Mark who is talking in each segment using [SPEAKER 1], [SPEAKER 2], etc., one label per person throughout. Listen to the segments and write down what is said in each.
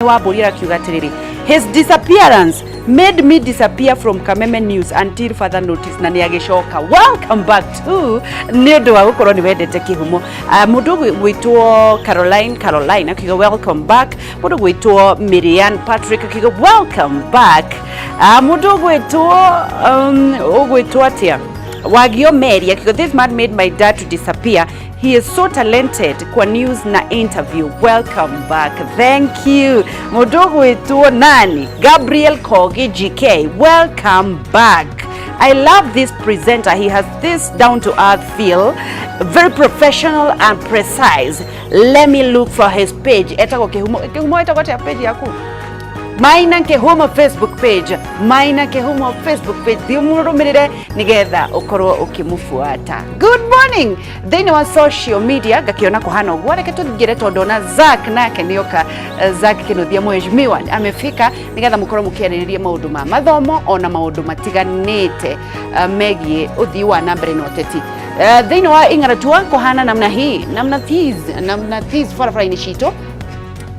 [SPEAKER 1] Wambũri akiuga atĩrĩrĩ, "His disappearance made me disappear from Kameme News until further notice," na nĩ agĩcoka. Welcome back to nĩ ũndũ wa gũkorwo nĩ wendete kĩhumo. Mũndũ gwĩtwo Caroline, Caroline akiuga welcome back. Mũndũ gwĩtwo Mirian Patrick akiuga welcome back. Mũndũ gwĩtwo ũgwĩtwo atĩa, Wagio Mary akiuga, "This man made my dad to disappear. He is so talented kwa news na interview. Welcome back." Thank you. Mũndũ ũgwĩtwo nani, Gabriel Kogi GK, "Welcome back. I love this presenter. He has this down to earth feel, very professional and precise. Let me look for his page." Etagwo Kihumo. Kihumo, etagwo atĩa page yaku? Maina Kihumo Facebook page, Maina Kihumo Facebook page, thiĩ mũrũmĩrĩre nĩgetha ũkorwo ũkĩmũbuata. Good morning. Thĩinĩ wa social media ngakĩona kũhana ũguo. Reke tũingĩre tondũ ona Zack nake nĩoka. Zack Kinuthia mheshimiwa amefika nĩgetha mũkorwo mũkĩarĩrĩria maũndũ ma mathomo ona maũndũ matiganĩte megiĩ ũthii wa na mbere na ũteti. Thĩinĩ wa Ing'aratua kũhana namna hii, namna these, namna these barabara-inĩ citũ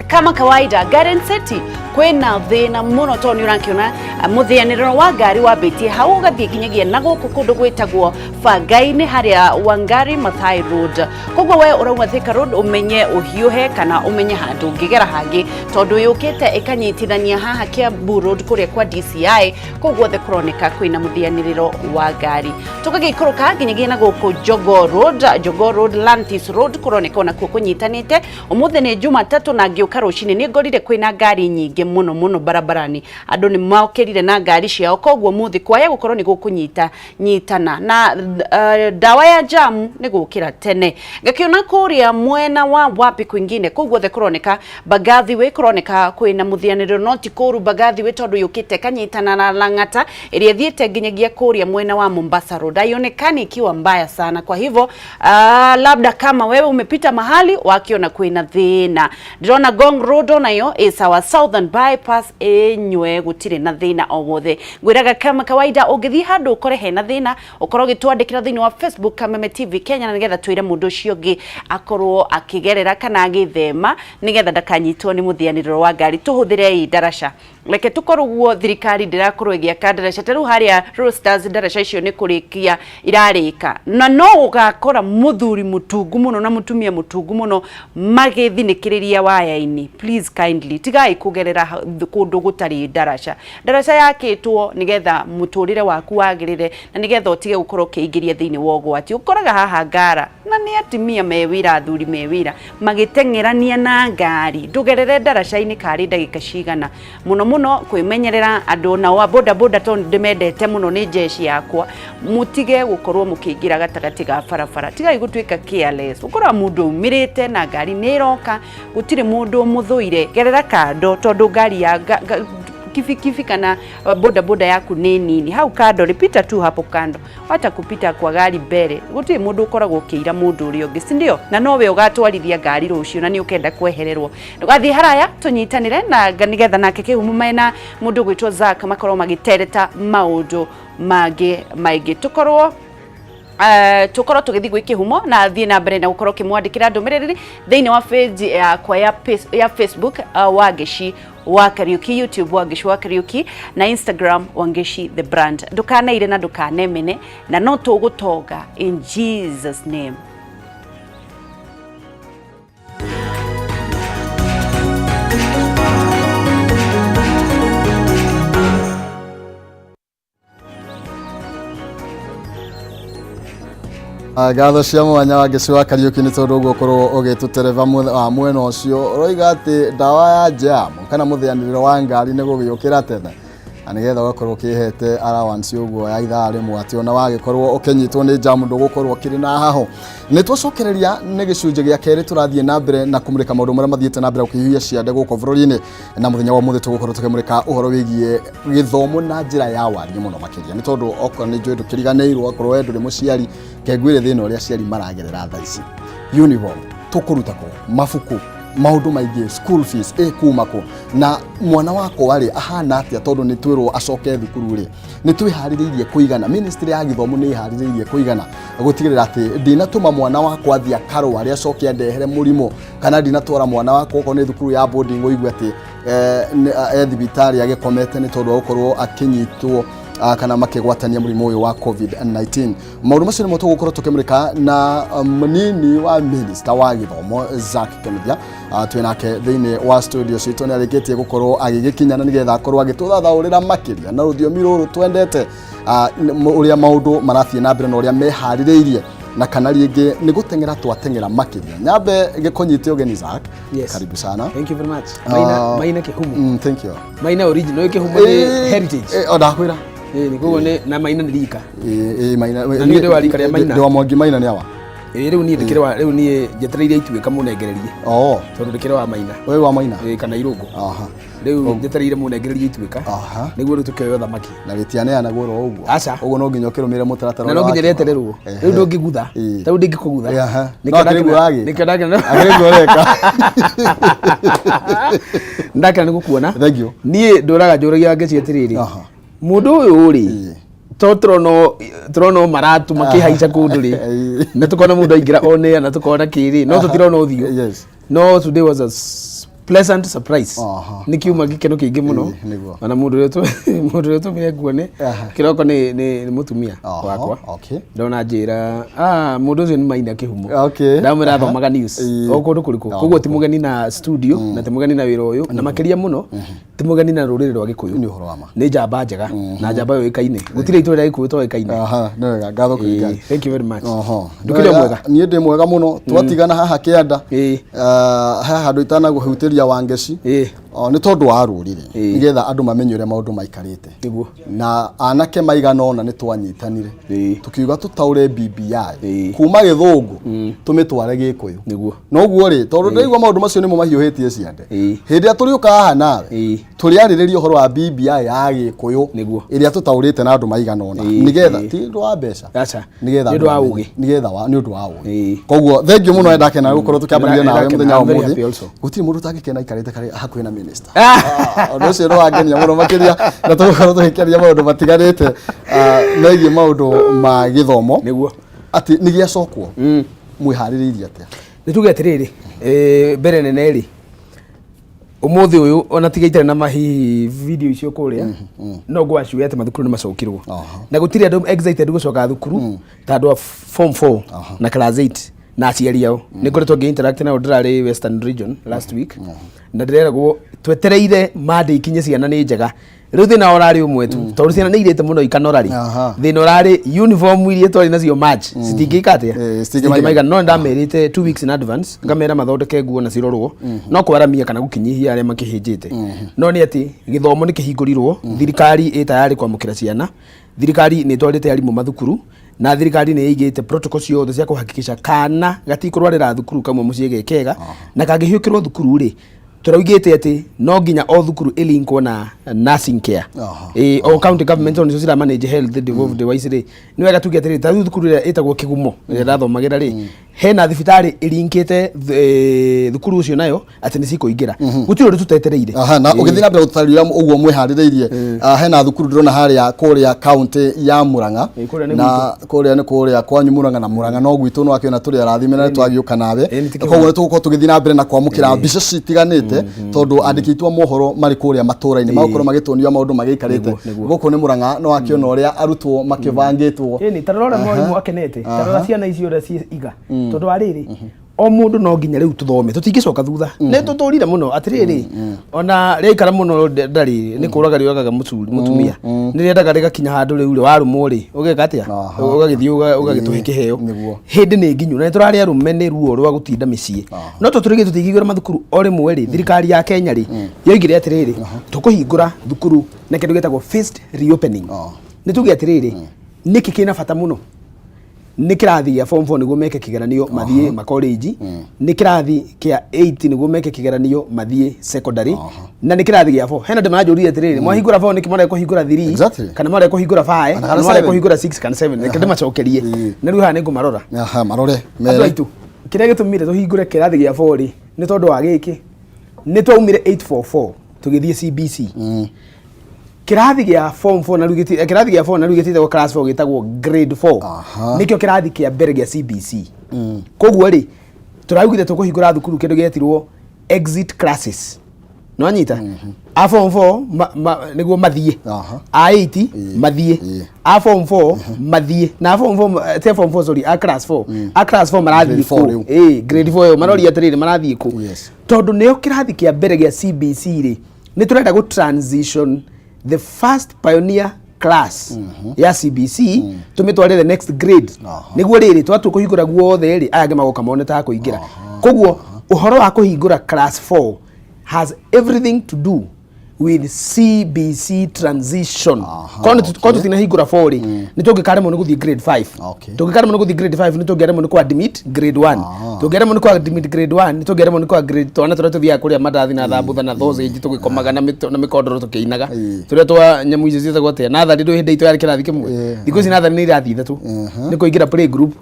[SPEAKER 1] kama kawaida. Garden City kwĩna thĩna mũno tondũ nĩ ũrakĩona mũthĩanĩrĩro wa ngari wambĩtie hau ũgathiĩ nginyagia na gũkũ kũndũ gwĩtagwo Bangai-inĩ harĩa Wangari Maathai Road. Koguo we ũrauma Thika Road, ũmenye ũhiũhe kana ũmenye handũ ũngĩgera hangĩ tondũ yũkĩte ĩkanyitithania haha Kiambu Road kũrĩa kwa DCI. Kũu guothe kũroneka kwĩna mũthianĩrĩro wa ngari. Tũgagĩikũrũka nginyagia na gũkũ Jogoo Road, Jogoo Road, Lantis Road, kũroneka onakuo kũnyitanĩte. Ũmũthĩ nĩ Jumatatũ na ngĩũka rũcinĩ nĩ ngorire kwĩna ngari nyingĩ mũno mũno barabarani. Andũ nĩ mokĩrire na ngari ciao, koguo mũthĩ kwaya gũkorwo nĩ gũkũnyita nyitana na ndawa ya jamu nĩ gũkĩra tene. Ngakĩona kũrĩa mwena wa wapi kwingine kũu guothe kũroneka Mbagathi Way kũroneka kwĩna mũthianĩrĩro, no ti kũru Mbagathi Way tondũ yũkĩte kanyitana na Lang'ata ĩrĩa ĩthiĩte nginyagia kũrĩa mwena wa Mombasa Road. Haionekani ikiwa mbaya sana, kwa hivyo labda kama wewe umepita mahali wakiona kwĩna thĩna. Ndĩrona Ngong Road onayo ĩ sawa, Southern Bypass ĩnywe gũtirĩ na thĩna o wothe. Ngwĩraga kama kawaida, ũngĩthiĩ handũ ũkore hena thĩna, ũkorwo ũgĩtwandĩkĩra thĩinĩ wa Facebook Kameme TV Kenya na nĩgetha twĩre mũndũ ũcio ũngĩ akorwo akĩgerera kana agĩthema nĩgetha ndakanyitwo nĩ mũthianĩrĩro wa ngari. Tũhũthĩrei ndaraca, reke tũkorwo guo thirikari ndĩrakorwo ĩgĩaka ndaraca. Ta rĩu harĩa Roasters, ndaraca icio nĩ kũrĩkia irarĩka na no ũgakora mũthuri mũtungu mũno na mũtumia mũtungu mũno magĩthinĩkĩrĩria waya-inĩ. Please kindly tigai kũgerera kũndũ gũtarĩ ndaraca. Ndaraca yakĩtwo nĩgetha mũtũrĩre waku wagĩrĩre na nĩgetha ũtige gũkorwo ũkĩingĩria thĩinĩ wa ũgwati. Ũkoraga haha ngara na nĩ atumia me wĩra, athuri me wĩra, magĩteng'erania na ngari. Ndũgerere ndaraca-inĩ karĩ ndagĩka cigana mũno mũno kwĩmenyerera. Andũ nao a boda boda, tondũ ndĩmendete mũno nĩ jeshi yakwa, mũtige gũkorwo mũkĩingĩra gatagatĩ ga barabara. Tigai gũtuĩka careless. Ũkoraga mũndũ aumĩrĩte na ngari nĩ ĩroka, gũtirĩ mũndũ ũmũthũire. Gerera kando tondũ ngari ya kibikibi kana boda boda yaku nĩ nini. Hau kando rĩ, pita tu hapo kando, wacha kupita kwa gari mbere. Gũtirĩ mũndũ ũkoragwo ũkĩira mũndũ ũrĩa ũngĩ, si ndio? Na nowe ũgatwarithia ngari rũciũ na nĩ ũkenda kwehererwo. Ndũgathiĩ haraya, tũnyitanĩre na nĩgetha nake Kĩhumo mena mũndũ ũgwĩtwo Zack makorwo magĩtereta maũndũ mangĩ maingĩ. Tũkorwo tũgĩthiĩ gwĩ Kĩhumo na thiĩ na mbere na gũkorwo ũkĩmwandĩkĩra ndũmĩrĩri thĩinĩ wa page yakwa ya Facebook, Wangeci wa Kariuki, YouTube Wangeci wa Kariuki na Instagram Wangeci the brand. Ndũkaneire na ndũkanemene na no tũgũtonga in Jesus name.
[SPEAKER 2] Ngatho cia mwanya Wangeci wa Kariũki nĩ tondũ ũguo ũkorwo ũgĩtũtereba wa mwena ũcio. Ũroiga atĩ ndawa ya jam kana mũthĩanĩrĩro wa ngari nĩ gũgĩũkĩra tene na nĩgetha ũgakorwo ũkĩhete allowance ũguo ya ithaa rĩmwe atĩ ona wagĩkorwo ũkĩnyitwo nĩ jam ndũgũkorwo ũkĩrĩ na haho. Nĩ twacokereria nĩ gĩcunjĩ gĩa kerĩ, tũrathiĩ na mbere na kũmũrĩka maũndũ marĩa mathiĩte na mbere gũkĩhiũhia ciande gũkũ bũrũri-inĩ, na mũthenya wa ũmũthĩ tũgũkorwo tũkĩmũrĩka ũhoro wĩgiĩ gĩthomo na njĩra ya wariĩ mũno makĩria, nĩ tondũ okorwo nĩ njũĩ ndũkĩriganĩirwo, okorwo we ndũrĩ mũciari, kengwĩre thĩna ũrĩa aciari maragerera thaa ici. Uniform tũkũruta kũ? Mabuku Maũndũ maingĩ, school fees ĩkuma kũ, na mwana wakwa rĩ ahana atĩa? Tondũ nĩ twĩrwo acoke thukuru rĩ, nĩ twĩharĩrĩirie kũigana? Ministry ya gĩthomo nĩ ĩharĩrĩirie kũigana gũtigĩrĩra atĩ ndinatũma mwana wakwa athiĩ akarware acoke andehere mũrimũ, kana ndinatwara mwana wakwa okorwo nĩ thukuru ya boarding ũigue atĩ e thibitarĩ agĩkomete nĩ tondũ wa gũkorwo akĩnyitwo kana makĩgwatania mũrimũ ũyũ wa COVID-19? Maũndũ macio nĩmo tũgũkorwo tũkĩmũrĩka na mũnini wa minista wa gĩthomo Zack Kinuthia. Twĩ nake thĩinĩ wa studio citũ, nĩ arĩkĩtie gũkorwo agĩgĩkinya na nĩgetha akorwo agĩtũthathaũrĩra makĩria na rũthiomi rũrũ twendete ũrĩa maũndũ marathiĩ na mbere na ũrĩa meharĩrĩirie na kana rĩngĩ nĩ gũteng'era twateng'era makĩria. Nyambe gĩkũnyite ũgeni, Zack.
[SPEAKER 3] Yes.
[SPEAKER 2] Karibu sana.
[SPEAKER 3] Thank you very much. Maina. Maina Kihumo.
[SPEAKER 2] Thank you.
[SPEAKER 3] Maina original Kihumo ni heritage.
[SPEAKER 2] O ndakwĩra.
[SPEAKER 3] Eh, ni koguo ni na Maina ni rika.
[SPEAKER 2] Maina.
[SPEAKER 3] Na niĩ ndĩ wa rika rĩa Maina.
[SPEAKER 2] Ndĩ wa Mwangi. Maina nĩ awa?
[SPEAKER 3] Ĩ, rĩu niĩ ndĩkĩrĩ wa rĩu niĩ njetereire ituĩka mũnengererie.
[SPEAKER 2] Oh.
[SPEAKER 3] Tondũ ndĩkĩrĩ wa Maina.
[SPEAKER 2] We wa Maina?
[SPEAKER 3] Ĩ, kana Irũngũ. Rĩu njetereire mũnengererie ituĩka. Nĩguo rĩu tũkĩoya thamaki.
[SPEAKER 2] Na gĩtianeanagwo oro ũguo.
[SPEAKER 3] Aca.
[SPEAKER 2] Ũguo no nginya ũkĩrũmĩrĩre mũtaratara
[SPEAKER 3] Na no
[SPEAKER 2] ũrĩa
[SPEAKER 3] nginya
[SPEAKER 2] wakĩma.
[SPEAKER 3] rĩetererwo. Rĩu ndũngĩgutha. Ta rĩu ndingĩkũgutha.
[SPEAKER 2] No akĩrĩ guo wagĩka.
[SPEAKER 3] Nĩkĩo ndakena.
[SPEAKER 2] Akĩrĩ guo ũreka.
[SPEAKER 3] Ndakena nĩ gũkuona.
[SPEAKER 2] Thank you.
[SPEAKER 3] Niĩ ndũraga njũragia ngeci atĩrĩrĩ. Mũndũ ũyũ rĩ, to tũrona o maratu makĩhaica kũndũ rĩ, na tũkona mũndũ aingĩra on air na tũkona kĩrĩ, no tũtirona ũthiũ. No today was a pleasant surprise. Nĩ kiuma gĩkeno kĩingĩ mũno.
[SPEAKER 2] Nĩguo.
[SPEAKER 3] Ona mũndũ ũrĩa ũtũmire nguone kĩroko nĩ mũtumia wakwa. Ndona njĩra, "Ah, mũndũ ũcio nĩ Maina Kĩhumo." Ndamwĩra athomaga news o kũndũ kũrĩkũ. Koguo ti mũgeni na studio na ti mũgeni na wĩra ũyũ, na makĩria mũno ti mũgeni na rũrĩrĩ rwa Gĩkũyũ.
[SPEAKER 2] Nĩ ũhoro wa ma.
[SPEAKER 3] Nĩ njamba njega na njamba yũĩkaine. Gũtirĩ itũra rĩa Gĩkũyũ toĩkaine.
[SPEAKER 2] Aha, nĩ wega, ngatho kwĩ Ngai.
[SPEAKER 3] Thank you very much.
[SPEAKER 2] Ndũkĩrĩ
[SPEAKER 3] Ndũkĩrĩ o mwega?
[SPEAKER 2] Niĩ ndĩ mwega mũno. Twatigana haha kĩanda, haha handũ itanagũhutĩria Wangeci. O, nĩ tondũ wa rũrĩrĩ, nĩgetha andũ mamenye ũrĩa maũndũ maikarĩte. Na anake maigana ũna nĩ twanyitanire tũkiuga tũtaũre BBI kuma gĩthũngũ tũmĩtware gĩkũyũ. Noguo rĩ, tondũ ndĩraigua maũndũ macio nĩmo mahiũhĩtie ciande, hĩndĩ ĩrĩa tũrĩũka haha nawe tũrĩarĩrĩria ũhoro wa BBI ya gĩkũyũ ĩrĩa tũtaũrĩte na andũ maigana ũna, nĩgetha ti ũndũ wa mbeca,
[SPEAKER 3] Aca.
[SPEAKER 2] nĩgetha
[SPEAKER 3] Nĩ ũndũ wa
[SPEAKER 2] andũ
[SPEAKER 3] ũgĩ.
[SPEAKER 2] mamenye. Nĩgetha nĩ ũndũ wa ũgĩ. Koguo thank you mũno, ndakena gũkorwo tũkĩambanĩria nawe
[SPEAKER 3] Nĩndakena.
[SPEAKER 2] mũthenya wa
[SPEAKER 3] I'm very
[SPEAKER 2] ũmũthĩ.
[SPEAKER 3] happy also.
[SPEAKER 2] Gũtirĩ mũndũ ũtangĩkena aikarĩte karĩ hakuhĩ na minister. Ũndũ ũcio nĩ wangenia mũno makĩria, na tũgũkorwo tũgĩkĩaria maũndũ matiganĩte megiĩ maũndũ ma gĩthomo. Atĩ nĩ gĩacokwo, mwĩharĩrĩirie atĩa?
[SPEAKER 3] Nĩ tuge atĩrĩrĩ, mbere nene rĩ, ũmũthĩ ũyũ ona tiga itarĩ na mahihi video icio kũrĩa, no ngwaciwe atĩ mathukuru nĩ macokirwo na gũtirĩ andũ excited gũcoka thukuru ta andũ a form 4 na class 8 na aciari ao. Nĩ ngoretwo ngĩ interact nao, ndĩrarĩ Western Region last week na ndĩreragwo twetereire Monday ikinye, ciana nĩ njega. Rĩu thĩna ũrarĩ ũmwe tu, tondũ ciana nĩ irĩte mũno ikanora rĩ, thĩna ũrarĩ uniform iria twarĩ nacio March citingĩka atĩa?
[SPEAKER 2] Citingĩmaigana.
[SPEAKER 3] Citingĩmaigana. No ndamerĩte 2 weeks in advance, ngamera mathondeke nguo na cirorwo, no kwaramia kana gũkinyihia arĩa makĩhĩnjĩte. No nĩ atĩ gĩthomo nĩ kĩhingũrirwo, thirikari ĩ tayarĩ kwamũkĩra ciana, thirikari nĩ ĩtwarĩte arimũ mathukuru, na thirikari nĩ ĩigĩte protocol ciothe cia kũhakikisha kana gatikũrwarĩra thukuru kamwe mũciĩ ge kega, na kangĩhiũkĩrwo thukuru rĩ, tũraugĩte atĩ no nginya o thukuru ĩlinkwo na nursing care. Ĩ, o county government nĩcio cira manage health devolved wise rĩ, nĩ wega tuge atĩrĩrĩ, ta rĩu thukuru ĩrĩa ĩtagwo Kĩgumo ĩrĩa ndathomagĩra rĩ, hena thibitarĩ ĩlinkĩte thukuru ũcio nayo atĩ nĩ cikũingĩra. Gũtirĩ ũndũ tũtetereire.
[SPEAKER 2] Aha, na ũgĩthiĩ na mbere gũtarĩria ũguo mwĩharĩrĩirie, hena thukuru ndĩrona harĩa kũrĩa kaunti ya Murang'a.
[SPEAKER 3] Kũrĩa nĩ
[SPEAKER 2] Na kũrĩa nĩ kũrĩa kwanyu Murang'a, na Murang'a no gwitũ, no akĩona tũrĩ arathime na nĩ twagĩũka nawe.
[SPEAKER 3] Nĩ ti
[SPEAKER 2] Koguo nĩ tũgũkorwo tũgĩthiĩ na mbere na kwamũkĩra mbica citiganĩte, tondũ andĩki aitũ a mohoro marĩ kũrĩa matũra-inĩ magũkorwo magĩtuonia maũndũ magĩikarĩte.
[SPEAKER 3] Nĩguo.
[SPEAKER 2] Gũkũ nĩ Murang'a, no akĩona ũrĩa arutwo makĩbangĩtwo.
[SPEAKER 3] Ĩni, ta rora ũrĩa mwarimũ akenete, ta rora ciana icio ũrĩa ciĩ iga, tondũ wa rĩrĩ, o mũndũ no nginya rĩu tũthome, tũtingĩcoka thutha, nĩ tũtũrire mũno. Atĩrĩrĩ, ona rĩaikara mũno ndarĩ nĩ kũraga rĩũragaga mũtumia, nĩ rĩendaga rĩgakinya handũ rĩu rĩ warũmwo rĩ, ũgeka atĩa? Ũgagĩthiĩ ũgagĩtũhe kĩheo. Hĩndĩ nĩ nginyu na nĩ tũrarĩ arũme nĩ ruo rwa gũtinda mĩciĩ, no to tũrĩgĩ tũtingĩhingũra mathukuru o rĩmwe rĩ, thirikari ya Kenya rĩ yoigire atĩrĩrĩ, tũkũhingũra thukuru na kĩndũ gĩtagwo phased reopening. Nĩ tuge atĩrĩrĩ, nĩkĩ kĩna bata mũno? Nĩ kĩrathi gĩa form 4 nĩguo meke kĩgeranio mathiĩ makolenji, nĩ kĩrathi kĩa 8 nĩguo meke kĩgeranio mathiĩ secondary, na nĩ kĩrathi gĩa 4. Hena andũ maranjũria atĩrĩrĩ, mwahingũra 4 nĩkĩ mwarega kũhingũra 3 kana mwarega kũhingũra 5
[SPEAKER 2] kana
[SPEAKER 3] kana mwarega
[SPEAKER 2] 7?
[SPEAKER 3] Kũhingũra 6 kana 7? Reke ndĩmacokerie, na rĩu haha nĩ ngũmarora.
[SPEAKER 2] Aha, marore
[SPEAKER 3] Andũ
[SPEAKER 2] mere.
[SPEAKER 3] Aitũ, kĩrĩa gĩtũmire tũhingũre kĩrathi gĩa 4 rĩ, Nĩ tondũ wa gĩkĩ, nĩ twaumire 844 tũgĩthiĩ CBC. Kĩrathi gĩa form 4 na rĩu kĩrathi gĩa 4 na rĩu gĩtĩtagwo class 4, gĩtagwo grade 4. Nĩkĩo kĩrathi kĩa mbere gĩa CBC. Koguo rĩ, tũraugire tũkũhingũra thukuru kĩndũ gĩetirwo exit classes, nĩwanyita? A form 4 nĩguo mathiĩ, a 8 mathiĩ, a form 4 mathiĩ, na a form 4 ti a form 4, sorry, a class 4, a class 4 marathiĩ.
[SPEAKER 2] Grade 4
[SPEAKER 3] kũ
[SPEAKER 2] rĩu.
[SPEAKER 3] Ĩĩ, grade 4 ĩyo maroria atĩrĩrĩ, marathiĩ kũ? Tondũ nĩo kĩrathi kĩa mbere gĩa CBC rĩ, nĩ tũrenda gũ transition the first pioneer class ya CBC, tũmĩtware the next grade. Nĩguo rĩrĩ twatua kũhingũra guothe rĩ, aya angĩ magoka mone ta kũingĩra. Koguo ũhoro wa kũhingũra class 4 has everything to do with CBC transition. Korwo tũtinahingũra 4 rĩ, nĩ tũngĩkaremwo nĩ gũthiĩ grade 5. Tũngĩkaremwo nĩ gũthiĩ grade 5, nĩ tũngĩaremwo nĩ kũ admit grade 1. Tũngĩaremwo nĩ kũ admit grade 1, nĩ tũngĩaremwo nĩ kũ grade twana tũrĩa tũthiaga kũrĩa mandathi na thambutha na sausage, tũgĩkomaga na mĩkondoro tũkĩinaga. Tũrĩa twa nyamũ icio ciĩtagwo atĩa, natharĩ? Ndũĩ hĩndĩ itũ yarĩ kĩrathi kĩmwe? Thikũ ici natharĩ nĩ irathi ithatũ, nĩ kũingĩra play group.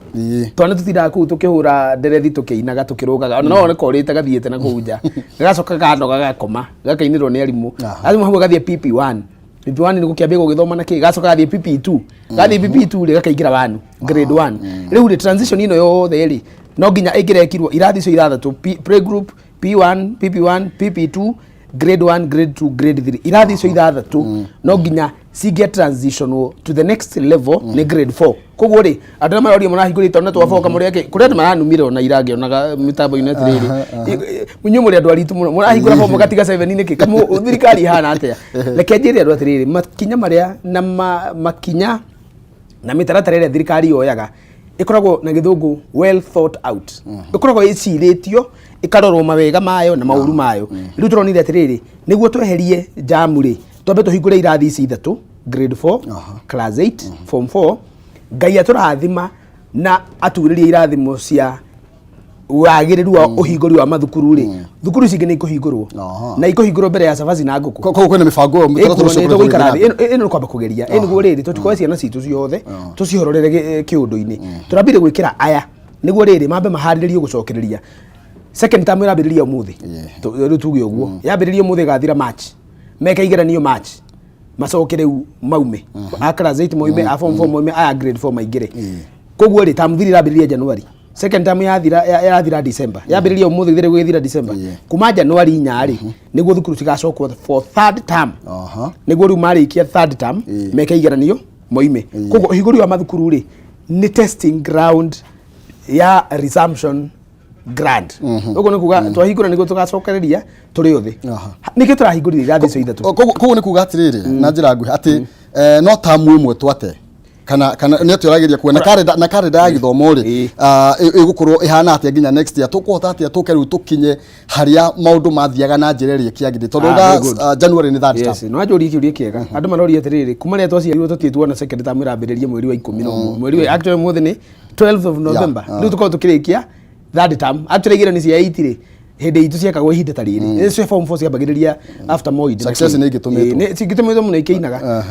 [SPEAKER 3] Twana tũtindaga kũu tũkĩhũra nderethi, tũkĩinaga, tũkĩrũgaga, ona no one korĩte gathiĩte na kũu nja, gagacoka gakanoga, gakoma, gakainĩrwo nĩ arimũ. Arimũ hau gathiĩ PP1. PP1 nĩ gũkĩambia gũgĩthoma na kĩ, gacoka gathiĩ PP2. Gathiĩ PP2 rĩ, gakaingĩra 1, grade 1. Rĩu rĩ, transition ĩno yothe rĩ, no nginya ĩngĩrekirwo irathi icio ithathatũ: play group, P1, PP1, PP2, grade 1, grade 2, grade 3. Irathi icio ithathatũ no nginya cingĩa transitionwo to the next level, nĩ grade 4. Koguo rĩ, andũ arĩa maroria marahingũrĩte twana twa 4 kamũrĩa kĩ, kũrĩa andũ maranumire ona irangĩonaga mĩtambo-inĩ atĩrĩrĩ, inyuĩ mũrĩ andũ aritũ mũno, mũrahingũra 4 mũgatiga 7 nĩkĩ? Kamũ thirikari ihana atĩa? Reke njĩre andũ atĩrĩrĩ, makinya marĩa na makinya na mĩtaratara ĩrĩa thirikari yoyaga ĩkoragwo na gĩthũngũ well thought out, ĩkoragwo ĩcirĩtio, ĩkarorwo mawega mayo na maũru mayo. Rĩu tũronire atĩrĩrĩ, nĩguo tweherie jamu rĩ, twambe tũhingũre irathi ici ithatũ: grade 4, class 8, form 4. Ngai atũrathima na aturĩrie irathimo cia wagĩrĩru wa ũhingũri wa mathukuru rĩ, thukuru ici ingĩ nĩ ikũhingũrwo na ikũhingũrwo mbere ya cabaci na ngũkũ.
[SPEAKER 2] Koguo kwĩna mĩbango ĩyo, mũtaratara ũcio ũkoretwo
[SPEAKER 3] Tũgũikara
[SPEAKER 2] ũgĩthiĩ na
[SPEAKER 3] thĩ. Ĩno nĩ kwamba kũgeria ĩ nĩguo rĩrĩ tũtikoe ciana citũ ciothe tũcihororere kĩũndũ-inĩ. Tũrambire gwĩkĩra aya nĩguo rĩrĩ mambe maharĩrĩrio gũcokereria second term. Ĩrambĩrĩria ũmũthĩ. Rĩu tuge ũguo, yambĩrĩria ũmũthĩ, ĩgathira March, meke igeranio March, macoke rĩu maume, a class 8 moime, a form 4 moime, aya grade 4 maingĩre. Koguo rĩ, term 3 ĩrambĩrĩria January, second term yathira yathira December, yambĩrĩria ũmũthĩ thĩrĩ gũgĩthira December. Kuma January 4 rĩ, nĩguo thukuru cigacokwo for third term. Nĩguo rĩu marĩkia third term, meke igeranio, moime. Koguo ũhingũri wa mathukuru rĩ, nĩ testing ground ya resumption grand. Ũguo nĩ kuga twahingũra nĩguo tũgacokereria tũrĩ othe. Nĩkĩo tũrahingũrire irathi icio ithatũ.
[SPEAKER 2] Koguo nĩ kuga atĩrĩrĩ, na njĩra nguhĩ, atĩ no tamu ĩmwe twate kana nĩ atĩ ũrageria kuona na karenda ya gĩthomo rĩ, ĩgũkorwo ĩhana atĩa nginya next year? Tũkũhota atĩa tũke rĩu tũkinye harĩa maũndũ mathiaga na njĩra ĩrĩa ĩkĩagĩrĩire? Tondũ
[SPEAKER 3] Very good.
[SPEAKER 2] January nĩ third
[SPEAKER 3] Yes,
[SPEAKER 2] term.
[SPEAKER 3] no anjũrie kĩũria kĩega. Andũ maroria atĩrĩrĩ, kuma rĩrĩa twaciarirwo tũtirĩ tuona second term ĩrambĩrĩria mweri wa 11. Mweri wa, actually ũmũthĩ nĩ 12th of November. Rĩu tũkorwo tũkĩrĩkia third term. Actually igeranio cia 8 rĩ, hĩndĩ itũ ciekagwo ihinda ta rĩrĩ. Cio form 4 ciambagĩrĩria after Moi.
[SPEAKER 2] Success nĩ ingĩtũmĩtwo.
[SPEAKER 3] Cingĩtũmĩtwo mũno ikĩinaga.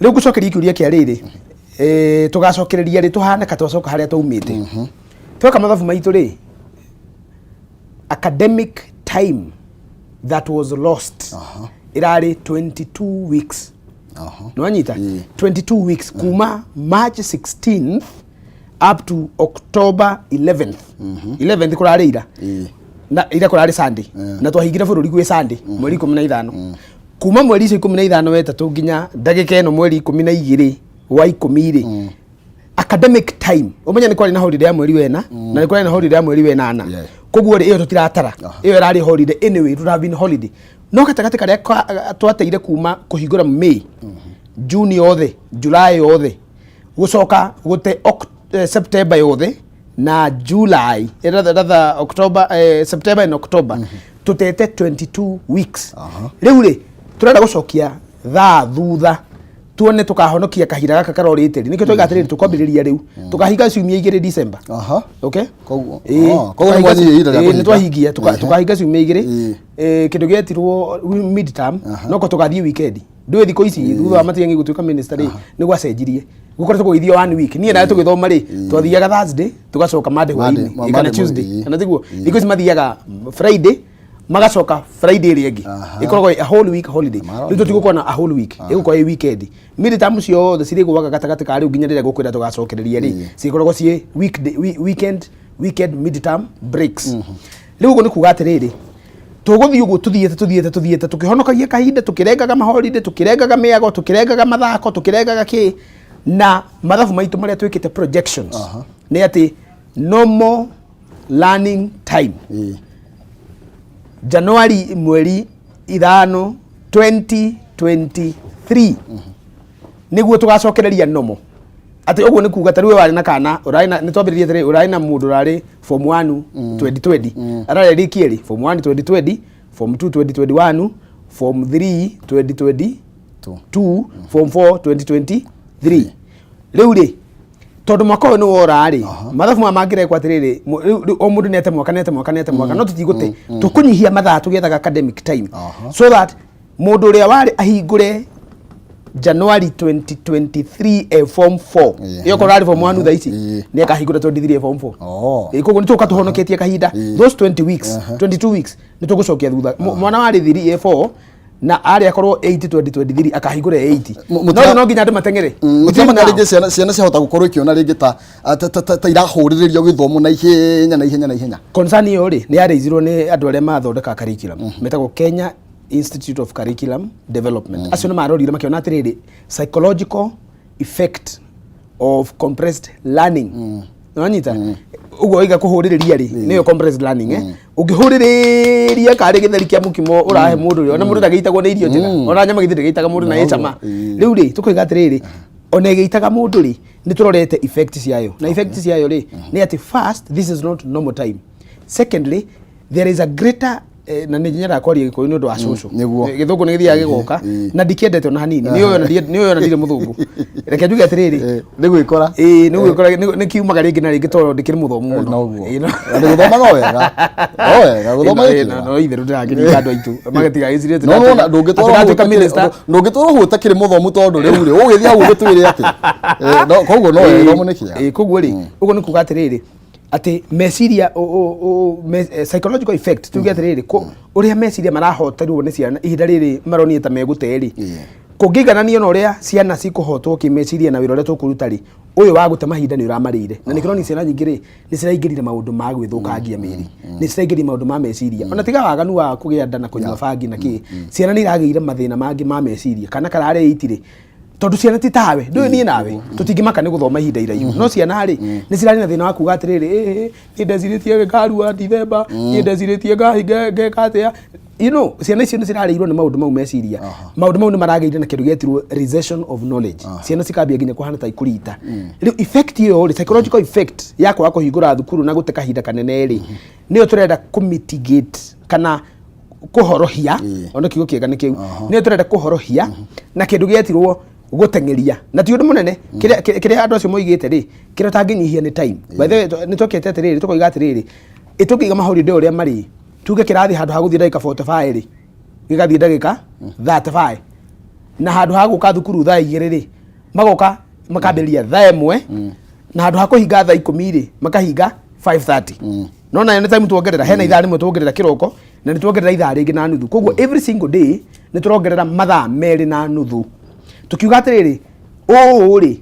[SPEAKER 3] Rĩu ngũcokeria kĩũria kĩa rĩrĩ, tũgacokereria rĩ, tũhane ka twacoka harĩa twaumĩte. Tweka mathabu maitũ rĩ, academic time that was lost ĩrarĩ 22 weeks. Nĩwanyita? 22 weeks kuma March 16th up to October 11th. 11th kũrarĩ ira. Na ira kũrarĩ Sunday, na twahingire bũrũri gwĩ Sunday mweri 15. Kuma mweri icio 15 wetatũ nginya ndagĩka ĩno mweri 12 wa 10 rĩ, academic time, ũmenye nĩ kwarĩ na holiday ya mweri wena na nĩ kwarĩ na holiday ya mweri wenana. Koguo rĩ, ĩyo tũtiratara, ĩyo ĩrarĩ holiday anyway, it would have been holiday. No gatagatĩ karĩa twateire kuma kũhingũra May, June yothe, July yothe, gũcoka gũte September yothe na July, rather October, September and October, tũtete 22 weeks. Rĩu rĩ, tũrenda gũcokia thaa thutha tuone tukahonokia kahinda gaka karorĩte rĩ. Nĩkĩo twaiga atĩrĩrĩ, tũkwambĩrĩria rĩu, tũkahinga ciumia 2 December. Okay.
[SPEAKER 2] Koguo koguo nĩ mwanyihia ihinda rĩa
[SPEAKER 3] Ĩĩ, nĩ
[SPEAKER 2] kũhinga.
[SPEAKER 3] twahingia tũkahinga ciumia 2. Kĩndũ gĩetirwo mid term, noko tũgathiĩ weekend. Ndũĩ thikũ ici thutha wa Matiang'i gũtuĩka minister rĩ, nĩ gwacenjirie. Gũkoretwo gũgĩthio one week. Niĩ nawe tũgĩthoma rĩ, twathiaga Thursday, tũgacoka Monday
[SPEAKER 2] Monday,
[SPEAKER 3] hwainĩ, kana
[SPEAKER 2] Monday
[SPEAKER 3] Tuesday,
[SPEAKER 2] mũthii.
[SPEAKER 3] kana tiguo? Thikũ ici mathiaga Friday, magacoka Friday ĩrĩa ĩngĩ. Ĩkoragwo a whole week holiday.
[SPEAKER 2] Marona.
[SPEAKER 3] Rĩu tũtigũkorwo na a whole week, ĩgũkorwo ĩ weekend. Midterm ciothe cirĩgũaga gatagatĩ ka rĩu nginya rĩrĩa gũkwĩra tũgacokereria rĩ, cikoragwo ciĩ weekday, weekend midterm breaks. Rĩu ũguo nĩ kuga atĩrĩrĩ, tũgũthiĩ ũguo tũthiĩte tũthiĩte tũthiĩte, tũkĩhonokagia kahinda, tũkĩrengaga maholiday, tũkĩrengaga mĩago, tũkĩrengaga mathako, tũkĩrengaga kĩ, na mathabu maitũ marĩa twĩkĩte projections nĩ atĩ normal learning time Januari mweri 5 2023 nĩguo tũgacokereria normal. Atĩ ũguo nĩ kuga ta rĩu we warĩ na kana ũrarĩ na, nĩ twambĩrĩrie atĩrĩ, ũrarĩ na mũndũ ũrarĩ form 1 2020, ararĩkia rĩ form 1 2020, form 2 2021, form 3 2022, form 4 2023. Rĩu rĩ, tondũ mwaka ũyũ nĩ wora rĩ, mathabu maya mangĩrekwo atĩrĩrĩ, rĩu o mũndũ nĩ ate mwaka, nĩ ate mwaka, nĩ ate mwaka, no tũtigũte, tũkũnyihia mathaa tũgĩethaga academic time so that mũndũ ũrĩa warĩ ahingũre January 2023 e form 4, ĩyo korwo arĩ form 1 thaa ici, nĩ akahingũra 23 e form 4. Koguo nĩ tũka tũhonoketie kahinda those 20 weeks, 22 weeks nĩ tũgũcokia thutha. Mwana warĩ 3 a 4 na arĩ akorwo 8 2023, akahingũra 8. No rĩu no nginya andũ mateng'ere. Between
[SPEAKER 2] Mũtiramaka
[SPEAKER 3] now.
[SPEAKER 2] rĩngĩ ciana ciahota gũkorwo ikĩona rĩngĩ ta irahũrĩrĩrio gĩthomo na ihenya na ihenya na ihenya.
[SPEAKER 3] Concern ĩyo rĩ, nĩ yarĩizirwo nĩ andũ arĩa mathondekaga curriculum metagwo Kenya Institute of Curriculum Development. Acio nĩ marorire makĩona atĩrĩrĩ, psychological effect of compressed learning, nĩwanyita ũguo waiga kũhũrĩrĩria rĩ, nĩyo compressed learning, eh, ũngĩhũrĩrĩria karĩ gĩtheri kĩa mũkimo ũrahe mũndũ rĩ, ona mũndũ ndagĩitagwo nĩ irio njega, ona nyama githĩ ndĩgĩitaga mũndũ na ĩcama. Rĩu rĩ, tũkoiga atĩrĩrĩ, ona ĩgĩitaga mũndũ rĩ, nĩ tũrorete effect ciayo, na effect ciayo rĩ, nĩ atĩ first, this is not normal time. Secondly, there is a greater na nĩ nyendaga kwaria Gĩkũyũ nĩ ũndũ wa cũcũ. Gĩthũngũ nĩ gĩthiaga gĩgoka na ndikĩendete ona hanini, nĩ ũyũ ona ndirĩ mũthũngũ. Reke njuge atĩrĩrĩ,
[SPEAKER 2] Nĩ gwĩkora.
[SPEAKER 3] Ĩĩ, nĩ gwĩkora, nĩ kiumaga rĩngĩ na rĩngĩ tondũ ndikĩrĩ mũthomu mũno.
[SPEAKER 2] Noguo.
[SPEAKER 3] Ĩĩ,
[SPEAKER 2] Na nĩ gũthomaga wega, o wega gũthoma
[SPEAKER 3] Ĩĩ,
[SPEAKER 2] gĩkĩra.
[SPEAKER 3] no itherũ ndĩrakĩringa andũ aitũ magatigagĩcirie
[SPEAKER 2] No wona ndũngĩtwarwo hau
[SPEAKER 3] ndatuĩka minister.
[SPEAKER 2] Ndũngĩtwarwo hau ũtakĩrĩ mũthomu, tondũ rĩu rĩ, ũgĩthiĩ hau ũgĩtwĩre atĩ koguo no gĩthomo nĩ kĩega.
[SPEAKER 3] Ĩĩ, koguo rĩ, ũguo nĩ kuga atĩrĩrĩ, atĩ meciria psychological effect, tuge atĩrĩrĩ, ũrĩa meciria marahoterwo nĩ ciana ihinda rĩrĩ maronire ta megũte rĩ, kũngĩigananio na ũrĩa ciana cikũhotwo kĩmeciria na wĩra ũrĩa tũkũruta rĩ, ũyũ wa gũte mahinda nĩ ũramarĩire. Na nĩ kĩronania ciana nyingĩ rĩ, nĩ ciraingĩrire maũndũ ma gwĩthũkangia mĩĩrĩ, nĩ ciraingĩrire maũndũ ma meciria, ona tiga waganu wa kũgĩa nda na kũnyua bangi na kĩ, ciana nĩ iragĩire mathĩna mangĩ ma meciria. Kana kararĩ itirĩ, tondũ ciana ti tawe, ndũĩ niĩ nawe tũtingĩmaka nĩ gũthoma ihinda iraihu, no ciana rĩ, nĩ cirarĩ na thĩna wa kuga atĩrĩrĩ, ĩĩ, niĩ ndecirĩtie ngarua Dithemba, niĩ ndecirĩtie ngeka atĩa. Ciana icio nĩ cirarĩirwo nĩ maũndũ mau meciria. Maũndũ mau nĩ maragĩire na kĩndũ gĩetirwo recession of knowledge. Ciana cikambia nginya kũhana ta ikũrita. Rĩu effect ĩyo rĩ, psychological effect ya kwaga kũhingũra thukuru na gũte kahinda kanene rĩ, nĩyo tũrenda kũmitigate kana kũhorohia. Ona kiugo kĩega nĩ kĩu, nĩyo tũrenda kũhorohia na kĩndũ gĩetirwo gũteng'eria, na ti ũndũ mũnene. Kĩrĩa andũ acio moigĩte rĩ, kĩrĩa ũtangĩnyihia nĩ time. By the way, nĩ twekĩte atĩrĩrĩ, tũkoiga atĩrĩrĩ, ĩtũngĩiga maholiday ũrĩa marĩ, tuge kĩrathi handũ ha gũthiĩ ndagĩka 45 rĩ, gĩgathiĩ ndagĩka 35, na handũ ha gũka thukuru thaa 2 rĩ, magoka makambĩrĩria thaa 1, na handũ ha kũhinga thaa 10 rĩ, makahinga 5:30. No nayo nĩ time tuongerera, hena ithaa rĩmwe tuongerera kĩroko, na nĩ tuongerera ithaa rĩngĩ na nuthu. Koguo every single day nĩ tũrongerera mathaa merĩ na nuthu. Tukiuga atĩrĩrĩ, ũũ rĩ,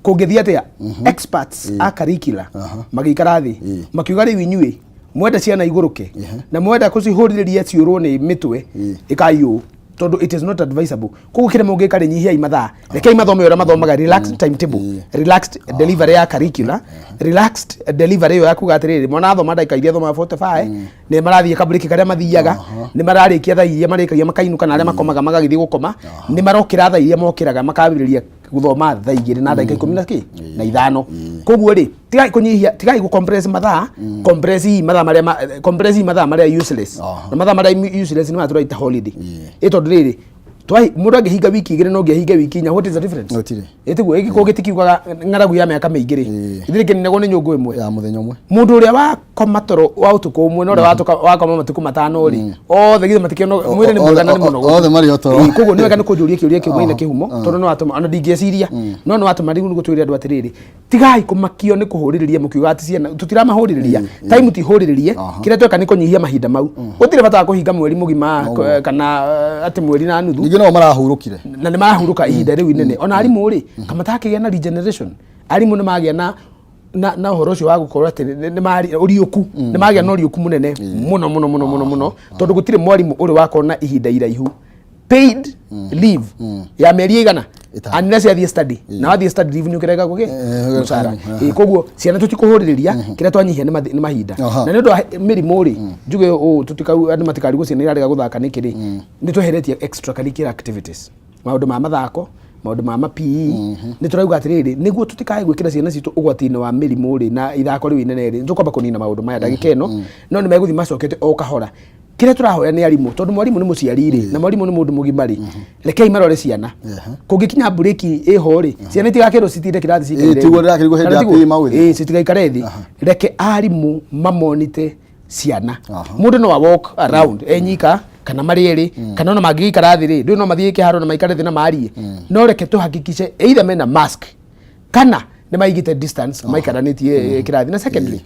[SPEAKER 3] kũngĩthiĩ atĩa? Experts a curricula magĩikara thĩ, makiuga rĩu inyuĩ mwenda ciana igũrũke na mwenda kũcihũrĩrĩria ciũrwo nĩ mĩtwe, ĩkai ũũ, tondũ it is not advisable. Koguo kĩrĩa mũngĩka rĩ, nyihiai mathaa, rekei mathome ũrĩa mathomaga, relaxed timetable, relaxed delivery ya curricula, relaxed delivery ĩyo ya kuga atĩrĩrĩ, mwana athoma ndagĩka iria athomaga 45, nĩ marathiĩ kabriki karĩa mathiaga, nĩ mararĩkia thaa iria marĩkagia makainũka, na arĩa makomaga magagĩthiĩ gũkoma, nĩ marokĩra thaa iria mokĩraga, makambĩrĩria gũthoma thaa igĩrĩ na ndagĩka ikũmi na kĩ na ithano. Koguo rĩ, tigai kũnyihia, tigai gũ compress mathaa, compress i mathaa marĩa compress i mathaa marĩa useless. Na mathaa marĩa useless nĩ matũraita holiday, ĩ tondũ rĩrĩ, Twai mũndũ angĩhinga wiki 2 no ũngĩ ahinge wiki 4, what is the difference?
[SPEAKER 2] Gũtirĩ.
[SPEAKER 3] Ĩtiguo ĩgĩkorwo gĩtikiugaga ng'aragu ya mĩaka mĩingĩ rĩ, ithuĩ kĩninagwo nĩ nyũngũ ĩmwe
[SPEAKER 2] ya mũthenya ũmwe.
[SPEAKER 3] Mũndũ ũrĩa wakoma toro wa ũtukũ ũmwe na ũrĩa wakoma matukũ 5 rĩ, othe githĩ matikĩona mwĩrĩ nĩ mwega na nĩ mũnogu.
[SPEAKER 2] Othe marĩ o toro.
[SPEAKER 3] Ĩĩ, koguo nĩ wega nĩ kũnjũria kĩũria kĩu maina kĩhumo, tondũ nĩ watũma ona ndingĩciria, no nĩ watũma rĩu nĩguo twĩre andũ atĩrĩrĩ, tigai kũmakio nĩ kũhũrĩrĩria mũkiuga atĩ ciana tũtiramahũrĩrĩria, time ti hũrĩrĩrie. Kĩrĩa tweka nĩ kũnyihia mahinda mau. Gũtirĩ bata wa kũhinga mweri mũgima kana atĩ mweri na nuthu.
[SPEAKER 2] Ningĩ no marahurũkire.
[SPEAKER 3] Na nĩ marahurũka ihinda rĩu inene. Ona arimũ rĩ, kamatakĩgĩa na regeneration, arimũ nĩ magĩa na ũhoro ũcio wa gũkorwo atĩ nĩ ũriũku, nĩ magĩa na ũriũku mũnene mũno mũno mũno mũno mũno, tondũ gũtirĩ mwarimũ ũrĩ wakorwo na ihinda iraihu paid leave ya mĩeri ĩigana
[SPEAKER 2] 5.
[SPEAKER 3] Unless yathiĩ study, na wathiĩ study leave nĩ ũkĩrega gũkĩ mũcara.
[SPEAKER 2] Ĩĩ.
[SPEAKER 3] Koguo ciana tũtikũhũrĩrĩria, kĩrĩa twanyihia nĩ mahinda. Na nĩ ũndũ wa mĩrimũ rĩ, njuge ũũ, tũtikau andũ matikarigwo ciana irarega gũthaka nĩkĩ rĩ, nĩ tweheretie extracurricular activities, maũndũ ma mathako, maũndũ ma PE. Nĩ tũrauga atĩrĩrĩ, nĩguo tũtikae gwĩkĩra ciana citũ ũgwati-inĩ wa mĩrimũ rĩ na ithako rĩu inene rĩ, nĩtũkwamba kũnina maũndũ maya ndagĩka ĩno, no nĩ megũthiĩ macokete o kahora. Kĩrĩa tũrahoya nĩ arimũ, tondũ mwarimũ nĩ mũciari rĩ, na mwarimũ nĩ mũndũ mũgima rĩ, rekei marore ciana. Kũngĩkinya mburĩki ĩho rĩ, ciana itigakĩrwo citinde kĩrathi ciikaire
[SPEAKER 2] Ĩĩ, tiguo
[SPEAKER 3] thĩ.
[SPEAKER 2] ndĩrakĩrigwo hĩndĩ
[SPEAKER 3] Kana
[SPEAKER 2] ya
[SPEAKER 3] tiguo?
[SPEAKER 2] PE maũthĩ.
[SPEAKER 3] Ĩĩ, citigaikare thĩ, reke arimũ mamonite ciana.
[SPEAKER 2] Aha.
[SPEAKER 3] Mũndũ no a walk around enyika kana marĩ erĩ, kana ona mangĩgĩikara thĩ rĩ, ndũĩ no mathiĩ kĩharo na maikare thĩ na marie, no reke tũhakikice either mena mask kana nĩ maigĩte distance maikaranĩtie kĩrathi. Na secondly,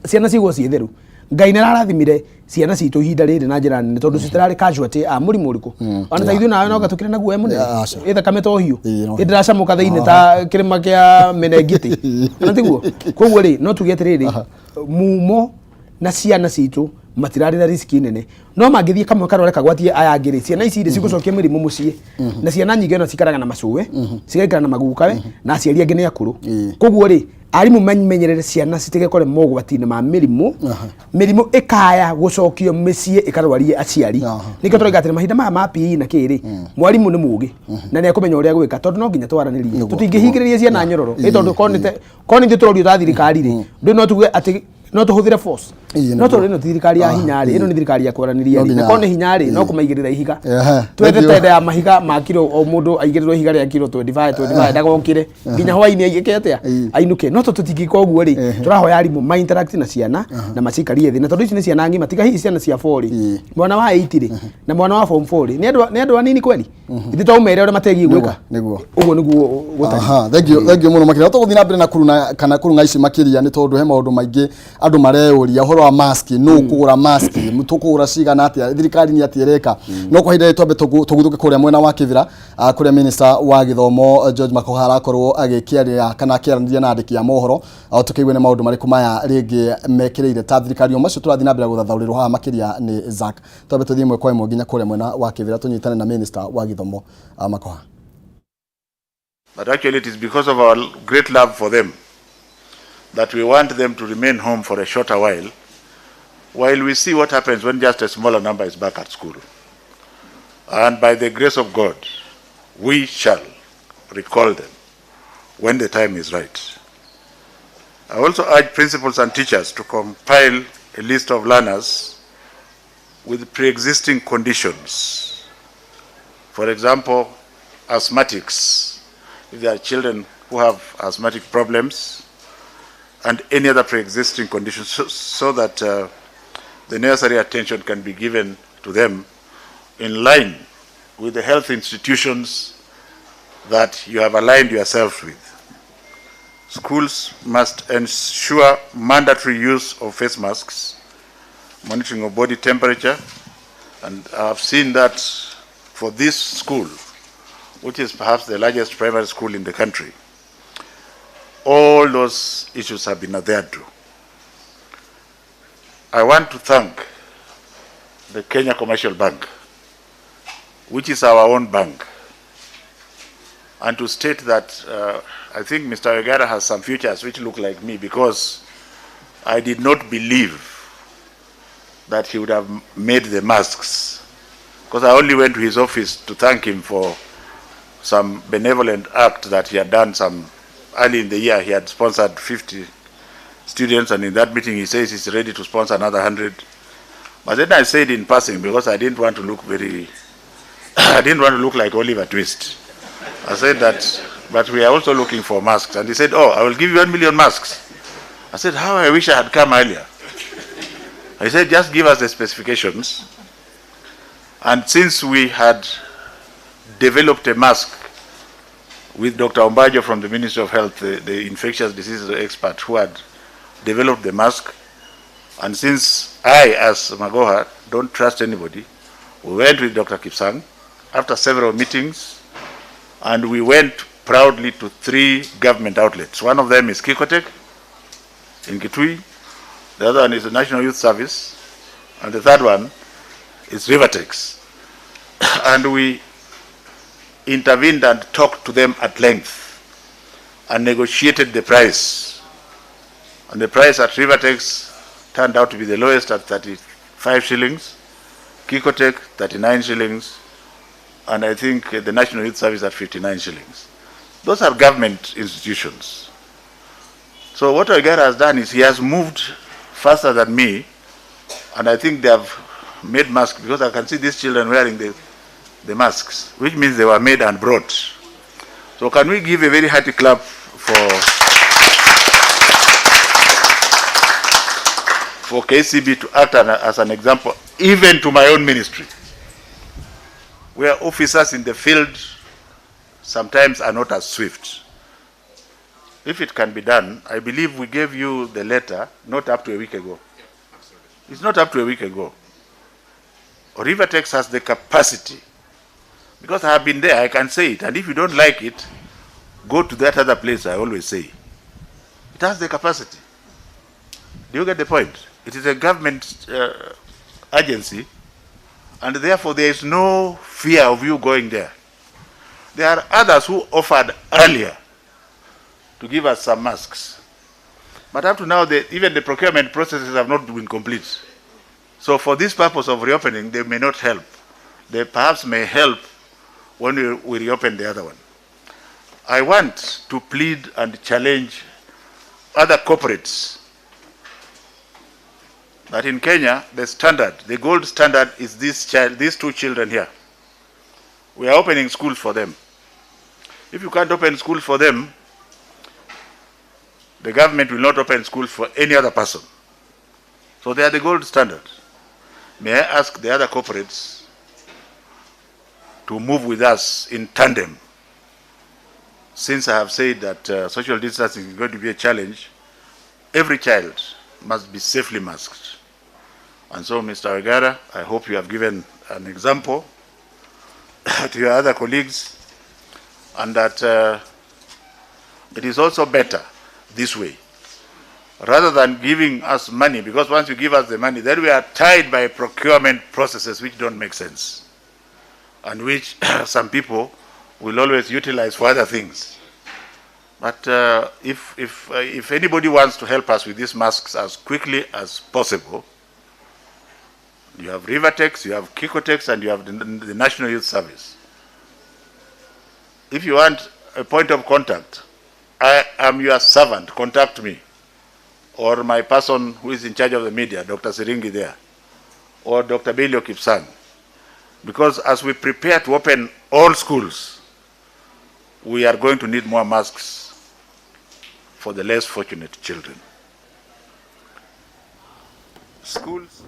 [SPEAKER 3] ciana cigwo ciĩ theru. Ngai nĩ ararathimire ciana citũ ihinda rĩrĩ na njĩra nene, tondũ citirarĩ casualty a mũrimũ ũrĩkũ, ona ta ithuĩ nawe no gatũkĩre na guoya mũnene.
[SPEAKER 2] Yeah, aca.
[SPEAKER 3] Ĩ thakame to hiũ.
[SPEAKER 2] Ĩĩ, no.
[SPEAKER 3] Ĩndĩracamũka thĩinĩ ta kĩrĩma kĩa menengitĩ, kana tiguo? Koguo rĩ, no tuge atĩrĩrĩ, mumo na ciana citũ matirarĩ na riski nene, no mangĩthiĩ kamwe karware kagwatie aya angĩ rĩ, ciana ici rĩ cigũcokia mĩrimũ mũciĩ. Na ciana nyingĩ ona cikaraga na macũwe, cigaikara na magukawe, na aciari angĩ nĩ akũrũ. Koguo rĩ, arimũ mamenyerere ciana citigekore mogwati-inĩ ma mĩrimũ, mĩrimũ ĩkaya gũcokio mĩciĩ ĩkarwarie aciari. Nĩkĩo tũrauga atĩ mahinda maya ma PE na kĩrĩ, mwarimũ nĩ mũũgĩ na nĩ ekũmenya ũrĩa gwĩka, tondũ no nginya twaranĩrie. Tũtingĩhingĩrĩria ciana nyororo, ĩ tondũ korwo nĩ ithuĩ tũrorio ta thirikari rĩ, ndũĩ no tuge atĩ no tũhũthĩre force.
[SPEAKER 2] Ĩĩ,
[SPEAKER 3] No
[SPEAKER 2] nĩguo.
[SPEAKER 3] tondũ ĩno ti thirikari ya hinya rĩ, ĩno nĩ thirikari ya kwaranĩria
[SPEAKER 2] No
[SPEAKER 3] rĩ, na
[SPEAKER 2] nginya-
[SPEAKER 3] korwo nĩ hinya rĩ, no kũmaigĩrĩra ihiga.
[SPEAKER 2] Thank
[SPEAKER 3] Twethe
[SPEAKER 2] you.
[SPEAKER 3] tenda ya mahiga ma kiro, o mũndũ aigĩrĩrwo ihiga rĩa kiro 25 25, ndagokĩre nginya hwainĩ aigĩke atĩa, ainũke. No tondũ tũtingĩka ũguo rĩ, tũrahoya arimũ ma interact na ciana na macikarie thĩ, na tondũ ici nĩ ciana ng'ima, tiga hihi ciana cia 4 rĩ, mwana wa 8 rĩ na mwana wa form 4 rĩ, nĩ andũ anini kweli, ithuĩ to ũmere ũrĩa mategiĩ gwĩka.
[SPEAKER 2] Nĩguo.
[SPEAKER 3] Ũguo nĩguo gũtariĩ.
[SPEAKER 2] Aha, thank you, thank you mũno makĩria. Tũgũthiĩ na mbere na kuruna kana kurung'a ici makĩria, nĩ tondũ he maũndũ maingĩ andũ mareyũria ũhoro wa mask, nũ kũgũra mask, tũkũgũra cigana atĩa, thirikari nĩ atĩa ĩreka. No kwa ihinda rĩrĩ twambe tũguthũke kũrĩa mwena wa Kĩbĩra, kũrĩa minister wa gĩthomo George Makoha arakorwo agĩkĩaria kana akĩaranĩria na andĩki a mohoro, tũkĩigue nĩ maũndũ marĩkũ maya rĩngĩ mekĩrĩire ta thirikari. O macio tũrathiĩ na mbere gũthathaũrĩrwo haha makĩria nĩ Zack. Twambe tũthiĩ ĩmwe kwa ĩmwe nginya kũrĩa mwena wa Kĩbĩra tũnyitane na minister wa gĩthomo Makoha.
[SPEAKER 4] But actually it is because of our great love for them that we want them to remain home for a shorter while we see what happens when just a smaller number is back at school. And by the grace of God, we shall recall them when the time is right. I also urge principals and teachers to compile a list of learners with pre-existing conditions. For example, asthmatics, if there are children who have asthmatic problems, and any other pre-existing conditions, so that the necessary attention can be given to them in line with the health institutions that you have aligned yourselves with. Schools must ensure mandatory use of face masks, monitoring of body temperature, and I've seen that for this school, which is perhaps the largest primary school in the country, all those issues have been adhered to. I want to thank the Kenya Commercial Bank, which is our own bank, and to state that I think Mr. Oigara has some futures which look like me, because I did not believe that he would have made the masks, because I only went to his office to thank him for some benevolent act that he had done some early in the year. He had sponsored 50 students, and in that meeting he says he's ready to sponsor another 100. But then I said in passing, because I didn't want to look very I didn't want to look like Oliver Twist. I said that, but we are also looking for masks. And he said, oh, I will give you 1 million masks. I said, how I wish I had come earlier. I said, just give us the specifications. And since we had developed a mask with Dr. Ombajo from the Ministry of Health, the infectious diseases expert who had developed the mask, and since I, as Magoha, don't trust anybody, we went with Dr. Kipsang after several meetings, and we went proudly to three government outlets. One of them is Kikotek in Kitui, the other one is the National Youth Service, and the third one is Rivertex. And we intervened and talked to them at length and negotiated the price. And the price at Rivertex turned out to be the lowest at 35 shillings, Kikotek 39 shillings, and I think the National Youth Service at 59 shillings. Those are government institutions. So what Oigara has done is he has moved faster than me, and I think they have made masks because I can see these children wearing the masks, which means they were made and brought. So can we give a very hearty clap for KCB to act as an example, even to my own ministry, where officers in the field sometimes are not as swift? If it can be done, I believe we gave you the letter not up to a week ago. It's not up to a week ago. Rivertex has the capacity, because I have been there, I can say it. And if you don't like it, go to that other place, I always say. It has the capacity. Do you get the point? It is a government agency, and therefore there is no fear of you going there. There are others who offered earlier to give us some masks. But up to now, even the procurement processes have not been complete. So for this purpose of reopening, they may not help. They perhaps may help when we reopen the other one. I want to plead and challenge other corporates that in Kenya, the standard, the gold standard is this child, these two children here. We are opening schools for them. If you can't open schools for them, the government will not open schools for any other person. So they are the gold standard. May I ask the other corporates to move with us in tandem? Since I have said that social distancing is going to be a challenge, every child must be safely masked. And so, Mr. Oigara, I hope you have given an example to your other colleagues, and that it is also better this way, rather than giving us money, because once you give us the money, then we are tied by procurement processes which don't make sense, and which some people will always utilize for other things. But if anybody wants to help us with these masks as quickly as possible, you have Rivertex, you have Kikotex, and you have the National Youth Service. If you want a point of contact, I am your servant. Contact me, or my person who is in charge of the media, Dr. Siringi there, or Dr. Belio Kipsang. Because as we prepare to open all schools, we are going to need more masks for the less fortunate children. Schools.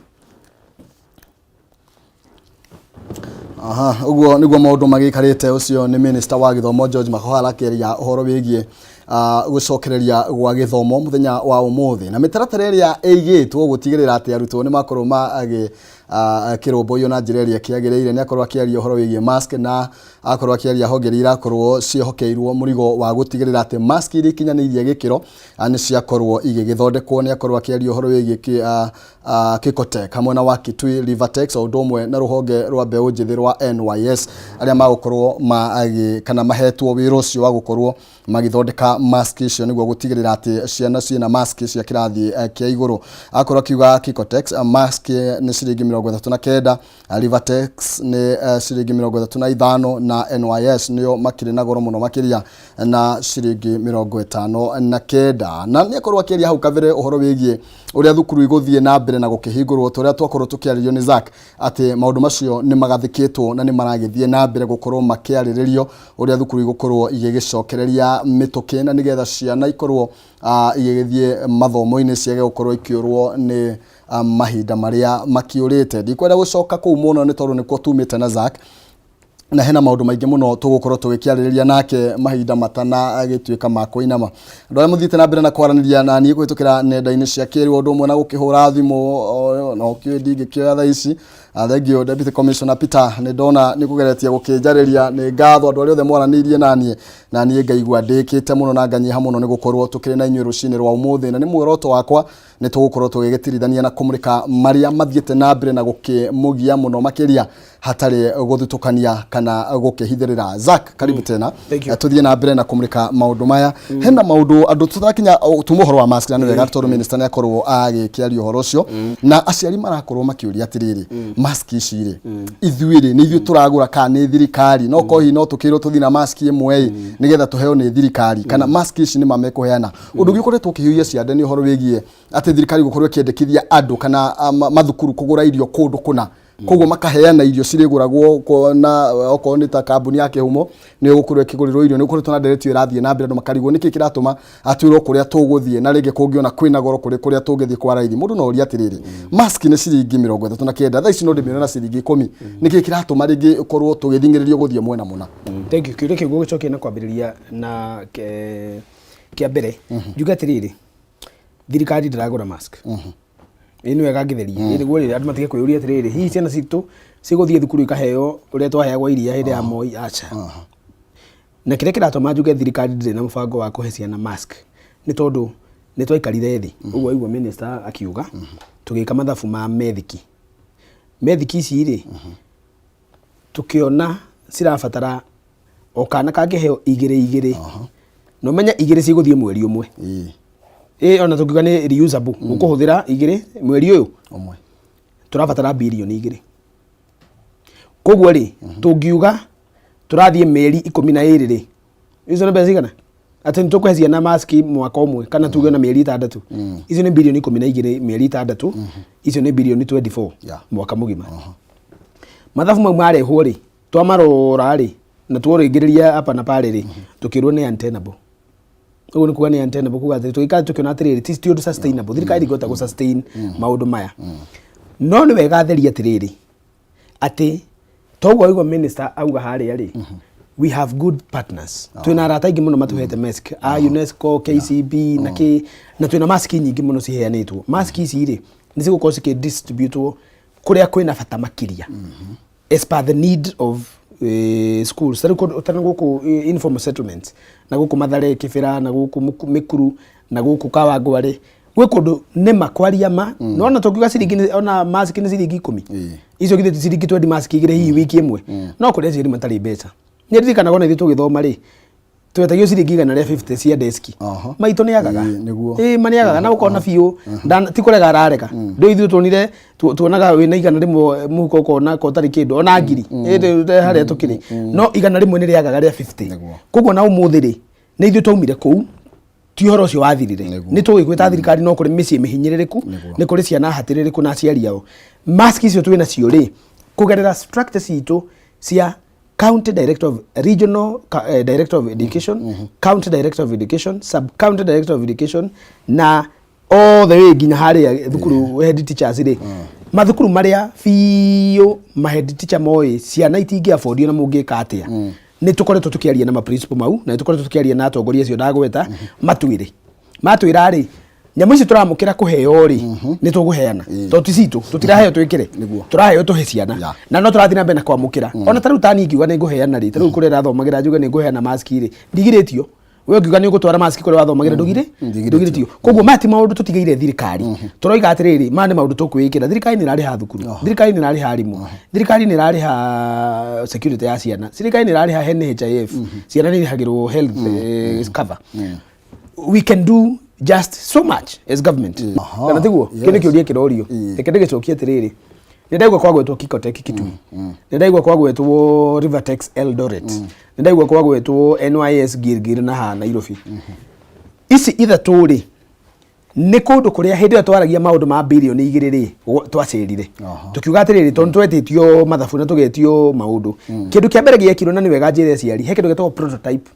[SPEAKER 2] Aha, ũguo nĩguo maũndũ magĩikarĩte. Ũcio nĩ minister wa gĩthomo George Magoha akĩaria ũhoro wĩgiĩ gũcokereria gwa gĩthomo mũthenya wa ũmũthĩ na mĩtaratara ĩrĩa ĩigĩtwo gũtigĩrĩra atĩ arutwo nĩ makorwo magĩ kĩrũmbũiyo na njĩra ĩrĩa kĩagĩrĩire. Nĩ akorwo akĩaria ũhoro wĩgiĩ mask na akorwo akĩaria honge iria irakorwo ciĩhokeirwo mũrigo wa gũtigĩrĩra atĩ mask iria ikinyanĩirie gĩkĩro nĩ ciakorwo igĩgĩthondekwo. Nĩ akorwo akĩaria ũhoro wĩgiĩ Kikotek hamwe na wa Kitui Rivertex o ũndũ ũmwe na rũhonge rwa mbeũ njĩthĩ rwa NYS arĩa magũkorwo magĩ kana mahetwo wĩra ũcio wa gũkorwo magĩthondeka mask icio nĩguo gũtigĩrĩra atĩ ciana ciĩna mask cia kĩrathi kĩa igũrũ. Akorwo akiuga Kikotex mask nĩ ciringi mĩrongo 39, Rivatex nĩ ciringi 35 na NYS nĩo makĩrĩ na goro mũno makĩria na ciringi 59. Na nĩ akorwo akĩaria hau kabere ũhoro wĩgiĩ ũrĩa thukuru igũthiĩ na mbere na gũkĩhingũrwo ta ũrĩa twakorwo tũkĩarĩrio nĩ Zack atĩ maũndũ macio nĩ magathĩkĩtwo na nĩ maragĩthiĩ na mbere gũkorwo makĩarĩrĩrio ũrĩa thukuru igũkorwo igĩgĩcokereria mĩtũkĩ na nĩgetha ciana ikorwo igĩgĩthiĩ mathomo-inĩ ciage gũkorwo ikĩũrwo nĩ mahinda marĩa makiũrĩte. Ndikwenda gũcoka kũu mũno nĩ tondũ nĩkuo tumĩte na Zack, na hena maũndũ maingĩ mũno tũgũkorwo tũgĩkĩarĩrĩria nake mahinda matanagĩtuĩka ma kũinama. Andũ arĩa mũthiĩte na mbere na kwaranĩria na niĩ kũhĩtũkĩra nenda-inĩ cia kĩrĩu ũndũ ũmwe na gũkĩhũra thimũ, no kĩũĩ ndingĩkĩoya thaa ici. Thank you Deputy Commissioner Peter, nĩ ndona nĩ kũgeretie gũkĩnjarĩria, nĩ ngatho andũ arĩa othe mwaranĩirie na niĩ, na niĩ ngaigua ndĩkĩte mũno na nganyiha mũno nĩ gũkorwo tũkĩrĩ na inyuĩ rũcinĩ rwa ũmũthĩ, na nĩ muoroto wakwa nĩ tũgũkorwo tũgĩgĩtirithania na kũmũrĩka marĩa mathiĩte na mbere na gũkĩmũgia mũno makĩria hatarĩ gũthutũkania kana gũkĩhithĩrĩra. Zack, karibu tena.
[SPEAKER 3] Thank you.
[SPEAKER 2] Tũthiĩ na mbere na kũmũrĩka maũndũ maya. Hena maũndũ andũ tũtakinya tuma ũhoro wa mask, na nĩ wega tondũ minister nĩ akorwo agĩkĩaria ũhoro ũcio, na aciari marakorwo makĩũria atĩrĩrĩ, mask ici rĩ, ithuĩ rĩ, nĩ ithuĩ tũragũra kana nĩ thirikari? No korwo hihi no tũkĩrwo tũthiĩ na mask ĩmwe ĩ nĩgetha tũheo nĩ thirikari, kana mask ici nĩ ma mekũheana? Ũndũ ũngĩ ũkoretwo ũkĩhiũhia ciande nĩ ũhoro wĩgiĩ atĩ thirikari gũkorwo ĩkĩendekithia andũ kana mathukuru kũgũra irio kũndũ kũna, koguo makaheana irio cirĩgũragwo na okorwo nĩ ta kambuni ya Kĩhumo nĩ gũkorwo ĩkĩgũrĩrwo irio. Nĩ gũkoretwo na ndereti ĩyo ĩrathiĩ na mbere, andũ makarigwo nĩkĩ kĩratũma atwĩrwo kũrĩa tũgũthiĩ na rĩngĩ kũngĩona kwĩna goro kũrĩ kũrĩa tũngĩthiĩ kwa raithi. Mũndũ no orie atĩrĩrĩ, mask nĩ ciringi 39, thaa ici no ndĩmĩone na ciringi 10, nĩkĩ kĩratũma rĩngĩ ũkorwo tũgĩthing'ĩrĩrio gũthiĩ mwena mũna?
[SPEAKER 3] Thank you. Kĩũria kĩu ngũgĩcokia na kwambĩrĩria na kĩa mbere, njuge atĩrĩrĩ, thirikari ndĩragũra mask. Ĩ nĩ wega ngĩtherie ĩ nĩguo rĩrĩ andũ matige kwĩyũria atĩrĩrĩ, hihi ciana citũ cigũthiĩ thukuru ikaheo ũrĩa twaheagwo iria hĩndĩ ya Moi? Aca. Na kĩrĩa kĩratũma njuge thirikari ndĩrĩ na mũbango wa kũhe ciana mask nĩ tondũ nĩ twaikarire thĩ ũguo waigua minister akiuga, tũgĩka mathabu ma methiki. Methiki ici rĩ, tũkĩona cirabatara o kana kangĩheo igĩrĩ igĩrĩ, na ũmenye igĩrĩ cigũthiĩ mweri ũmwe. Ĩ ona tũngiuga nĩ reusable, ũkũhũthĩra igĩrĩ mweri ũyũ
[SPEAKER 2] ũmwe,
[SPEAKER 3] tũrabatara birioni 2. Koguo rĩ, tũngiuga tũrathiĩ mĩeri 12 rĩ, icio nĩ mbeca cigana? Atĩ nĩ tũkũhe ciana maski mwaka ũmwe, kana tuge na mĩeri 6, icio nĩ birioni 12 mĩeri 6, icio nĩ birioni 24 mwaka mũgima. Mathabu mau marehwo rĩ, twamarora rĩ, na tworĩngĩrĩria hapa na pale rĩ, tũkĩrwo nĩ untenable. Ũguo nĩ kuga nĩ untenable, kuga atĩ tũgĩikara tũkĩona atĩrĩrĩ, ti ũndũ sustainable, thirikari ndĩngĩhota gũ sustain maũndũ maya. No nĩ wega theria atĩrĩrĩ, atĩ toguo waigua minister auga harĩa rĩ, we have good partners, twĩna arata aingĩ mũno matũhete mask, a UNESCO, KCB na kĩ, na twĩna mask nyingĩ mũno ciheanĩtwo. Mask ici rĩ, nĩ cigũkorwo cikĩ kũrĩa kwĩna bata makĩria as per the need of schools. Tarĩu kũndũ ta gũkũ informal settlements, na gũkũ Mathare, Kĩbĩra, na gũkũ Mĩkuru, na gũkũ Kawangware, gwĩ kũndũ nĩma kwaria ma nona tũngiuga ciringi ona mask nĩ ciringi 10, icio githĩ ti ciringi 20 mask igĩrĩ hihi wiki ĩmwe? No kũrĩ aciari matarĩ mbeca. Nĩ ndirikanaga ona ithuĩ tũgĩthoma rĩ, twetagio ciringi 150 cia deski. Maitũ nĩ agaga.
[SPEAKER 2] Ĩĩ, nĩguo.
[SPEAKER 3] Ĩĩ, ma nĩ agaga na ũkona biũ ti kũrega ararega. Ndũ ithuĩ tuonire tuonaga wĩna 100 mũhuko ũkona ko ũtarĩ kĩndũ ona ngiri. Ĩĩ, harĩa tũkĩrĩ no 100 nĩ rĩagaga rĩa 50. Koguo na ũmũthĩ rĩ, nĩ ithuĩ twaumire kũu, ti ũhoro ũcio wathirire. Nĩ tũĩ gwĩta thirikari no kũrĩ mĩciĩ mĩhinyĩrĩrĩku, nĩ kũrĩ ciana hatĩrĩrĩku na aciari ao. Mask icio twĩ nacio rĩ, kũgerera structure citũ cia county director of regional director of education, county director of education, sub county director of education, na all the way nginya harĩa thukuru head teachers rĩ, mathukuru marĩa biũ ma head teacher moĩ ciana itingĩ afford na mũngĩka atĩa, nĩ tũkoretwo tũkĩaria na ma principal mau, na nĩ tũkoretwo tũkĩaria na atongoria acio ndagweta. Matwĩre matwĩra rĩ, nyamũ ici tũramũkĩra kũheo rĩ, nĩ tũgũheana, tondũ ti citũ, tũtiraheo twĩkĩre. Tũraheo tũhe ciana. Na no tũrathiĩ na mbere na kwamũkĩra. Ona ta rĩu tani ingiuga nĩ ngũheana rĩ, ta rĩu kũrĩa ndathomagĩra njuge nĩ ngũheana maski rĩ, ndigirĩtio. We ũngiuga nĩ ũgũtwara maski kũrĩa wathomagĩra, ndũgirĩ?
[SPEAKER 2] Ndigirĩtio.
[SPEAKER 3] Ndũgirĩtio. Koguo maya ti maũndũ tũtigĩire thirikari, tũroiga atĩrĩrĩ, maya nĩ maũndũ tũkwĩĩkĩra. Thirikari nĩ ĩrarĩha thukuru, thirikari nĩ ĩrarĩha arimũ, thirikari nĩ ĩrarĩha security ya ciana, thirikari nĩ ĩrarĩha NHIF, ciana nĩ irĩhagĩrwo health cover. We can do just so much as government. Kana tiguo? Kĩu nĩ kĩũria kĩrorio. Reke ndĩgĩcokie atĩrĩrĩ, Nĩ ndaigua kwagwetwo Kikotec Kitui, nĩ ndaigua kwagwetwo Rivertex Eldoret, nĩ ndaigua kwagwetwo NYS Gilgil na haha Nairobi. Ici ithatũ rĩ, nĩ kũndũ kũrĩa hĩndĩ ĩyo twaragia maũndũ ma birioni 2 rĩ, twacĩrire. Tũkiuga atĩrĩrĩ, tondũ twetĩtio mathabu na tũgetio maũndũ, kĩndũ kĩa mbere gĩekirwo, na nĩ wega njĩre aciari, he kĩndũ gĩtagwo prototype.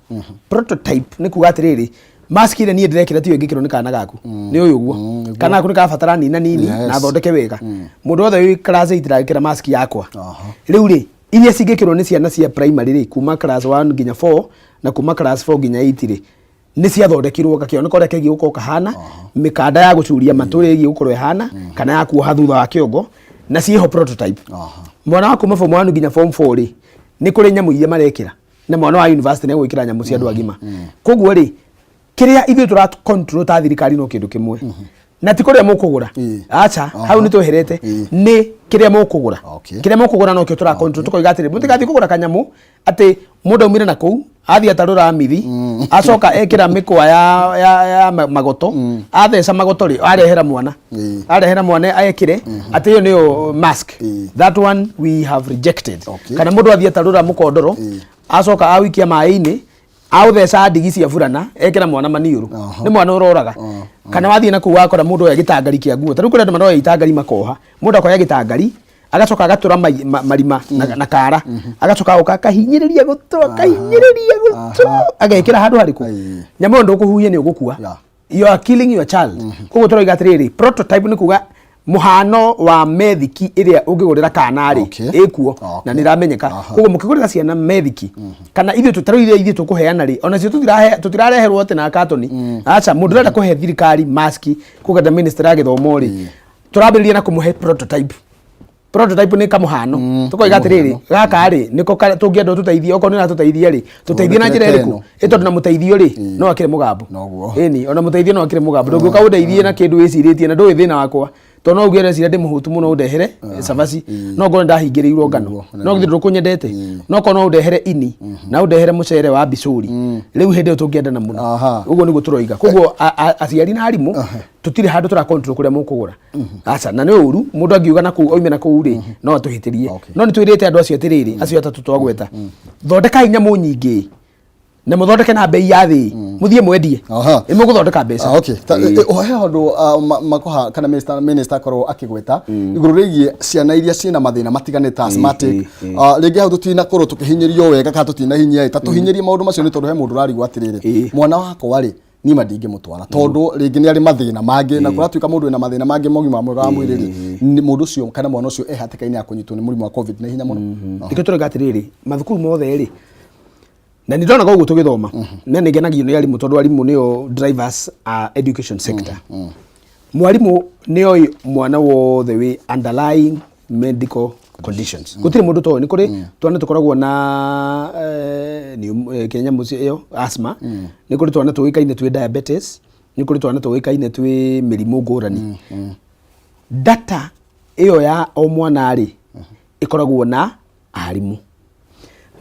[SPEAKER 3] Prototype nĩ kuga atĩrĩrĩ, mask ĩrĩa niĩ ndĩrekĩra tiyo ĩngĩkĩrwo nĩ kana gaku, nĩ ũyũ ũguo. Kana gaku nĩ karabatara nina nini na thondeke wega. Mũndũ wothe wĩ class 8 ndangĩkĩra mask yakwa. Rĩu rĩ, iria cingĩkĩrwo nĩ ciana cia primary rĩ, kuma class 1 nginya 4 na kuma class 4 nginya 8 rĩ, nĩ ciathondekirwo gakĩoneka ũrĩa kegiĩ gũkorwo kahana, mĩkanda ya gũcuria matũ ĩgiĩ gũkorwo ĩhana kana ya kuoha thutha wa kĩongo, na ciĩho prototype. Mwana wa kuma form 1 nginya form 4 rĩ, nĩ kũrĩ nyamũ iria marekĩra, na mwana wa university nĩ egwĩkĩra nyamũ cia andũ agima. Koguo rĩ, kĩrĩa ithuĩ tũra control ta thirikari no kĩndũ kĩmwe, na ti kũrĩa mũkũgũra. Acha, hau nĩ tweherete. Nĩ kĩrĩa mũkũgũra. Kĩrĩa mũkũgũra nokĩo tũra control, tũkoiga atĩrĩ, mũtigathiĩ kũgũra kanyamũ atĩ mũndũ aumire na kũu, athiĩ atarũra mithi, acoka ekĩra mĩkwa ya magoto, atheca magoto rĩ, arehera mwana. Arehera mwana ekĩre atĩ ĩyo nĩyo mask. That one we have rejected. Kana mũndũ athiĩ atarũra mũkondoro, acoka awikia maĩ-inĩ, aũtheca ndigi cia burana, ekĩra mwana maniũrũ, nĩ mwana ũroraga. Kana wathiĩ na kũu wakora mũndũ oya gĩtangari kĩa nguo, ta rĩu kũrĩ andũ maroya itangari makoha, mũndũ akoya gĩtangari, agacoka agatura marima na kara, agacoka agoka akahinyĩrĩria gũtũ, akahinyĩrĩria gũtũ, agekĩra handũ harĩkũ. Nyamũ ĩyo ndũkũhuhia, nĩ ũgũkua. You are killing your child. Koguo tũroiga atĩrĩrĩ, prototype nĩ kuga mũhano wa methiki ĩrĩa ũngĩgũrĩra kana rĩ, ĩkuo na nĩ ĩramenyeka. Koguo mũkĩgũrĩra ciana methiki, kana ithuĩ tarĩu iria ithuĩ tũkũheana rĩ, onacio tũtirareherwo atĩ na katoni. Aca, mũndũ ũrenda kũhe thirikari maski kũgerera ministry ya gĩthomo rĩ, tũrambĩrĩria na kũmũhe prototype. Prototype nĩ kamũhano. Tũkoiga atĩrĩrĩ, gaka rĩ, nĩko tũngĩenda ũtũteithie. Okorwo nĩ ũratũteithia rĩ, tũteithie na njĩra
[SPEAKER 2] Thondekere
[SPEAKER 3] ĩrĩkũ?
[SPEAKER 2] ĩno.
[SPEAKER 3] Ĩ tondũ na mũteithio rĩ, no akĩre mũgambo.
[SPEAKER 2] Noguo.
[SPEAKER 3] Ĩni, ona mũteithio no akĩre mũgambo. Ndũngĩũka ũndeithie na kĩndũ wĩcirĩtie na ndũĩ thĩna wakwa, tondũ no uge ũreciria ndĩ mũhũtu mũno, ũndehere cabaci, no ngorwo ndahingĩrĩirwo ngano. No githĩ ndũkũnyendete? No korwo no ũndehere ini na ũndehere mũcere wa mbicũri rĩu, hĩndĩ ĩyo tũngĩendana mũno. Ũguo nĩguo tũroiga. Koguo aciari na arimũ, tũtirĩ handũ tũra control kũrĩa mũkũgũra. Aca, na nĩ ũru mũndũ angiuga na kũu oime na kũu rĩ, no atũhĩtĩrie. No nĩ twĩrĩte andũ acio atĩrĩrĩ, acio atatũ twagweta, thondekai nyamũ nyingĩ na mũthondeke na bei ya thĩ, mũthiĩ mwendie. Nĩ mũgũthondeka mbeca.
[SPEAKER 2] Ah, okay. He handũ Makoha kana minister akorwo akĩgweta igũrũ rĩgiĩ ciana iria ciĩna mathĩna matiganĩte, asthmatic. Rĩngĩ hau tũtinakorwo tũkĩhinyĩrio wega kana tũtinahinyia ta tũhinyĩrie maũndũ macio, nĩ tondũ he mũndũ ũrarigwo atĩrĩrĩ, mwana wakwa rĩ, niĩ ma ndingĩmũtwara tondũ rĩngĩ nĩ arĩ mathĩna mangĩ, na kũratuĩka mũndũ wĩna mathĩna mangĩ ma ũgima mwega wa mwĩrĩ rĩ, nĩ mũndũ ũcio kana mwana ũcio e hatĩka-inĩ ya kũnyitwo nĩ mũrimũ wa COVID na ihenya mũno.
[SPEAKER 3] Nĩkĩo tũroiga atĩrĩrĩ, mathukuru mothe rĩ, na nĩ ndonaga ũguo tũgĩthoma, na nĩ ngenagio nĩ arimũ tondũ arimũ nĩo drivers a education sector. Mwarimũ nĩ oĩ mwana wothe wĩ underlying medical conditions. Gũtirĩ mũndũ toĩ. Nĩ kũrĩ twana tũkoragwo na kĩrĩa nyamũ ĩyo asthma, nĩ kũrĩ twana tũĩkaine twĩ diabetes, nĩ kũrĩ twana tũĩkaine twĩ mĩrimũ ngũrani. Data ĩyo ya o mwana rĩ, ĩkoragwo na arimũ,